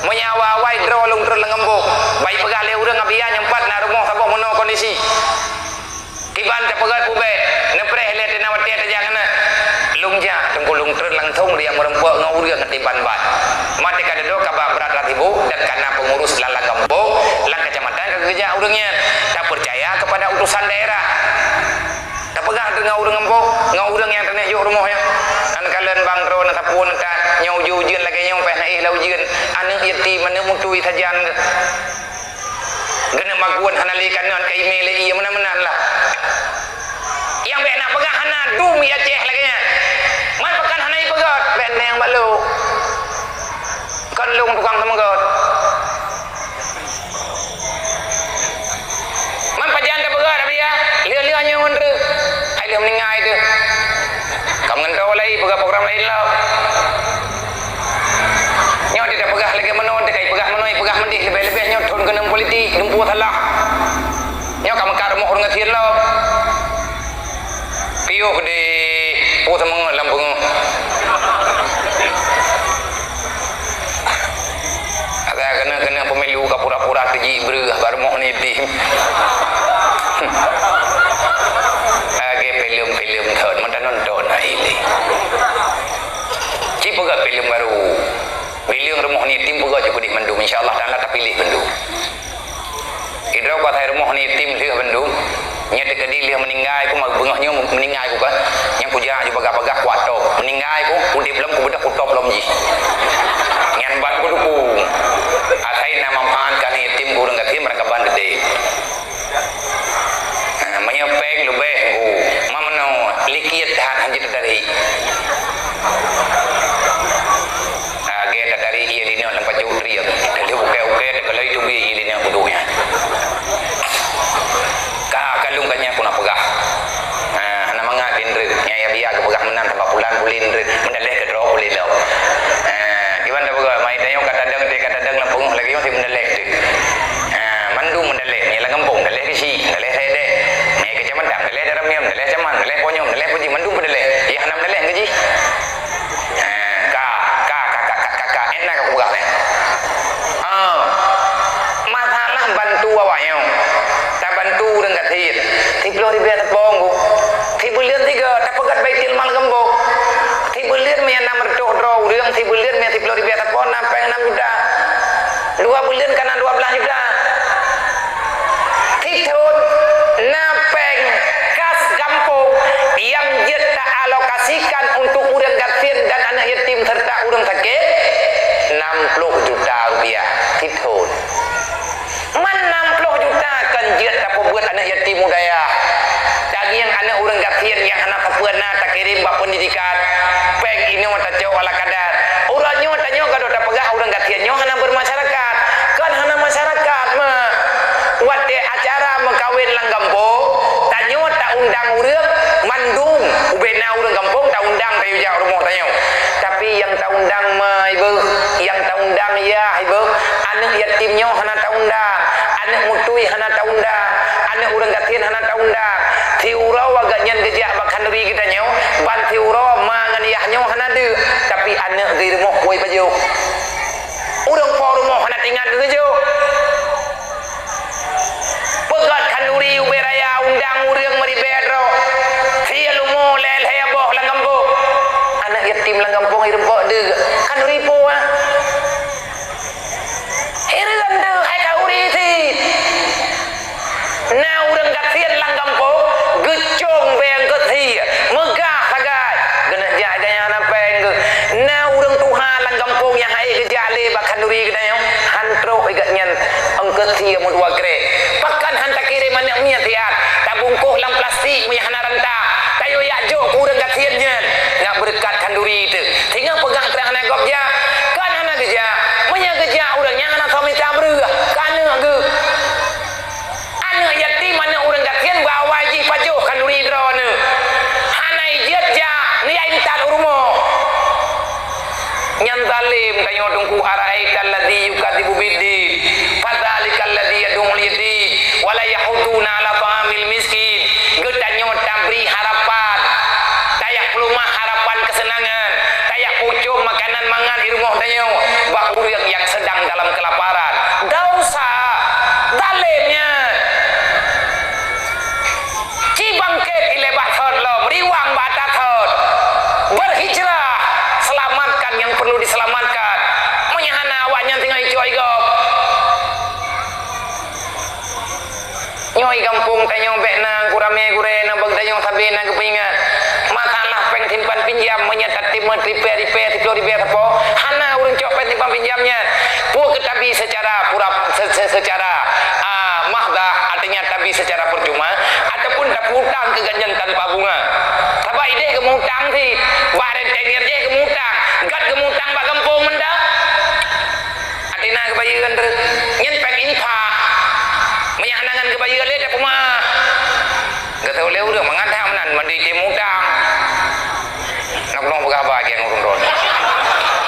Meunyoe awai-awai droe lôn treun lam gampông, bah ipeugah lé ureueng, "Abiya, nyoe pat na rumoh saboh meunoe kondisi." Kiban tapeugöt ubé, neupreh lé teuna watèe tajak keunoe. Lôn jak, teungku, lôn treun lam Thong dia meureumpok ngon ureuëng ngon tiban ban. Maté ka dudoe ka ba brat rot ribu dan ka na peungurus lam, lam gampông, lam kecamatan ka geujak ureuëng nyan. Tapeucaya keupada utusan daerah. Tapeugah deungon ureuëng gampông, ngon ureuëng nyang teuneuk jok rumoh nyan. Nan kalon bang droe na sapeue na that, nyoe ujeuen-ujeuen lagée nyoe pih na éh lam ujeuen. Aneuëk yatim, aneuëk mutui sajan. Geuneuk magun hana lé kanon ka imé lé ié meunan-meunan lah. Nyang bék na peugah hana dum i Aceh lagée nyan. Man pakon hana ipeugét, bék na nyang balo. Kon lôn tukang seumeugét. Man pajan tapeugét, Abiya, lheueh-lheueh nyoe ngon treuk. Hai lheueh meuninggai teuh. Ka meugantoe laén, peugah program laén lom. Nyoe teuka peugah lagée meunoe, teuka peugah meunoe, peugah meudeh, leubeh-leubeh nyoe thon keuneuk politik, dumpeue salah. Nyoe ka meukat rumoh ureuëng gasien lom. Piôh deh, peue seumeungeut lam peungeuh. Ata keuneuk-keuneuk pemilu ka pura-pura teujik breueh bak rumoh nidih. Lagée filem-filem thon, meutanonton hai lé. Ci peugah filem baru. Bileueng rumoh nidih peugah jukudih mandum, insya Allah Taala tapiléh bandum. Idroe ku asai rumoh nidih lheueh bandum, nyoe teukeudi lheueh meuninggai ku, beungoh nyoe meuninggai ku kan, nyang kujak ju bagah-bagah kuat top. Meuninggai ku, udeb lom kubeudôh kutop lom jih. Nyan ban kudukung. Asai na manfaat ka nidih ku ureuëng gasien meurangkaban geude. Ha, meunyoe péng leubeh ku, ma meunoe, likit that hanjeuet teudarék. Lagée tatarék ié linong lam pajoh trieng. Lheueh ukée-ukée teukeulai teubiet ié linong peuduek nyan. Ka kalung ka nyan ku na peugah. Ha, hana mangat lé ndreuk. Nyang ya biya geupeugah meunan sabab pulan buleuen ndreuk. Meudaleh keudroe ulée lom. Ha, kiban tapeugah, mai tanyoe ka tadong, ka tadong lam peungeuh lagée nyoe si meudaleh teuh. Ha, mandum meudaleh. Nyang lam gampông daleh keuchik, daleh sedeh. Nyang keucamatan, daleh daram miem, daleh caman, daleh ponyom, daleh puji, mandum meudaleh. Nyang hana meudaleh keuchik. Ha, ka, ka, ka, ka, ka, ka, ka, enak ka kupeugah nyan. Ha. Masalah bantu awak nyoe. Tabantu ureuëng gasien. Siplôh ribée teupông ku. Sibuleuen sigoe, tapeugét baitul mal gampông. Sibuleuen meunyo nam reutôh droe ureuëng, sibuleuen meunyo siplôh ribée teupông, na péng nam juta. Dua buleuen ka na dua blaih juta. Sithon na péng kas gampông nyang jeuet taalokasikan untuk ureuëng gasien dan aneuëk yatim serta ureuëng sakét, nam plôh juta rupiah. Sithon. Man nam plôh juta kan jeuet tapeubuet aneuëk yatim u dayah. Daging aneuëk ureuëng gasien nyang hana sapeue na takirém bak peundidikan. Péng inoe tacok ala kadar. Uroe nyoe tanyoe ka dok tapeugah ureuëng gasien nyoe hana bermasyarakat. Kan hana masyarakat mah. Watée acara meukawen lam gampông, tanyoe taundang ureuëng mandum, ubena ureuëng gampông taundang tayue jak rumoh tanyoe. Tapi nyang taundang ma ibeuh, nyang taundang yah ibeuh, aneuëk yatim nyoe hana taundang, aneuëk mutui hana taundang, aneuëk ureuëng gasien hana taundang. Siuroe awak nyan geujak bak khanduri geutanyoe, ban siuroe ma ngon yah nyoe hana deuk, tapi aneuëk geuh rumoh pue pajoh. Ureuëng po rumoh hana teuingat keu geujok. Peugét khanduri ubé raya, undang ureuëng meuribée droe. Silumu lhée-lhée boh lam gampông. Aneuëk yatim lam gampông ireumpok deuk. Khanduri po ah. Hireuen deuk hai khanduri sit. Na ureuëng gasien lam gampông geucong beng geusie, meugah sagai. Geuneuk jak gaya na péng geuh. Na ureuëng tuha lam gampông nyang hai geujak lé bak khanduri geutanyoe, han troh igat nyan ongkot sie meudua krek. Pakon han takirém aneuëk miet siat, tabungkôh lam plastik meunyo hana ranta, tayue jak jok keu ureuëng gasien nyan. Ngat beureukat khanduri teuh. Singoh peugah trang hana gob jak, kan hana geujak. Meunyo geujak ureuëng nyan hana soe mita breueh, ka aneuëk geuh. Aneuëk yatim, aneuëk ureuëng gasien bak awai jih pajoh khanduri droeneuh. Hana ijeuet jak, neujak intat u rumoh. Nyan zalém tanyoe Teungku, ara'aital ladzi yukadzibu biddin, fadzalikal ladzi yad'ul yatim, wa la yahuddu 'ala ta'amil miskin. Geutanyoe tabri harapan, tayak peulumah harapan keuseunangan, tayak pucok makanan mangat di rumoh tanyoe bak ureuëng nyang seudang dalam kelaparan. Dosa, zalém nyan. Ci bangkét ilée bak thot lom, riwang bak ata thot. Berhijrah, Nyoe i gampông tanyoe bèk na ku ramé gurèe, na bak tanyoe sabé na geupeuingat. Masalah péng simpan pinjam, meunyoe tateumé ripèe-ripèe siploh ribèe sapo, hana ureueng cok péng simpan pinjam nyan. Peue keu tabi secara pura, se-, se-, secara, ah, mahdah, artinya tabi secara percuma, ataupun tapeuutang keu ganjang tanpa bunga. Sabab idéh geumutang cit, bak rentenir jih geumutang, gat geumutang bak gampông mantong. Até na geubayeue nyan, nyan péng infak. Meunyo hana ngon geubayeue lé, tapeumah. Geuteu lé ureueng mangat that meunan, mandum item utang. Nak nong peugah ba lagèe ngon ureueng droe.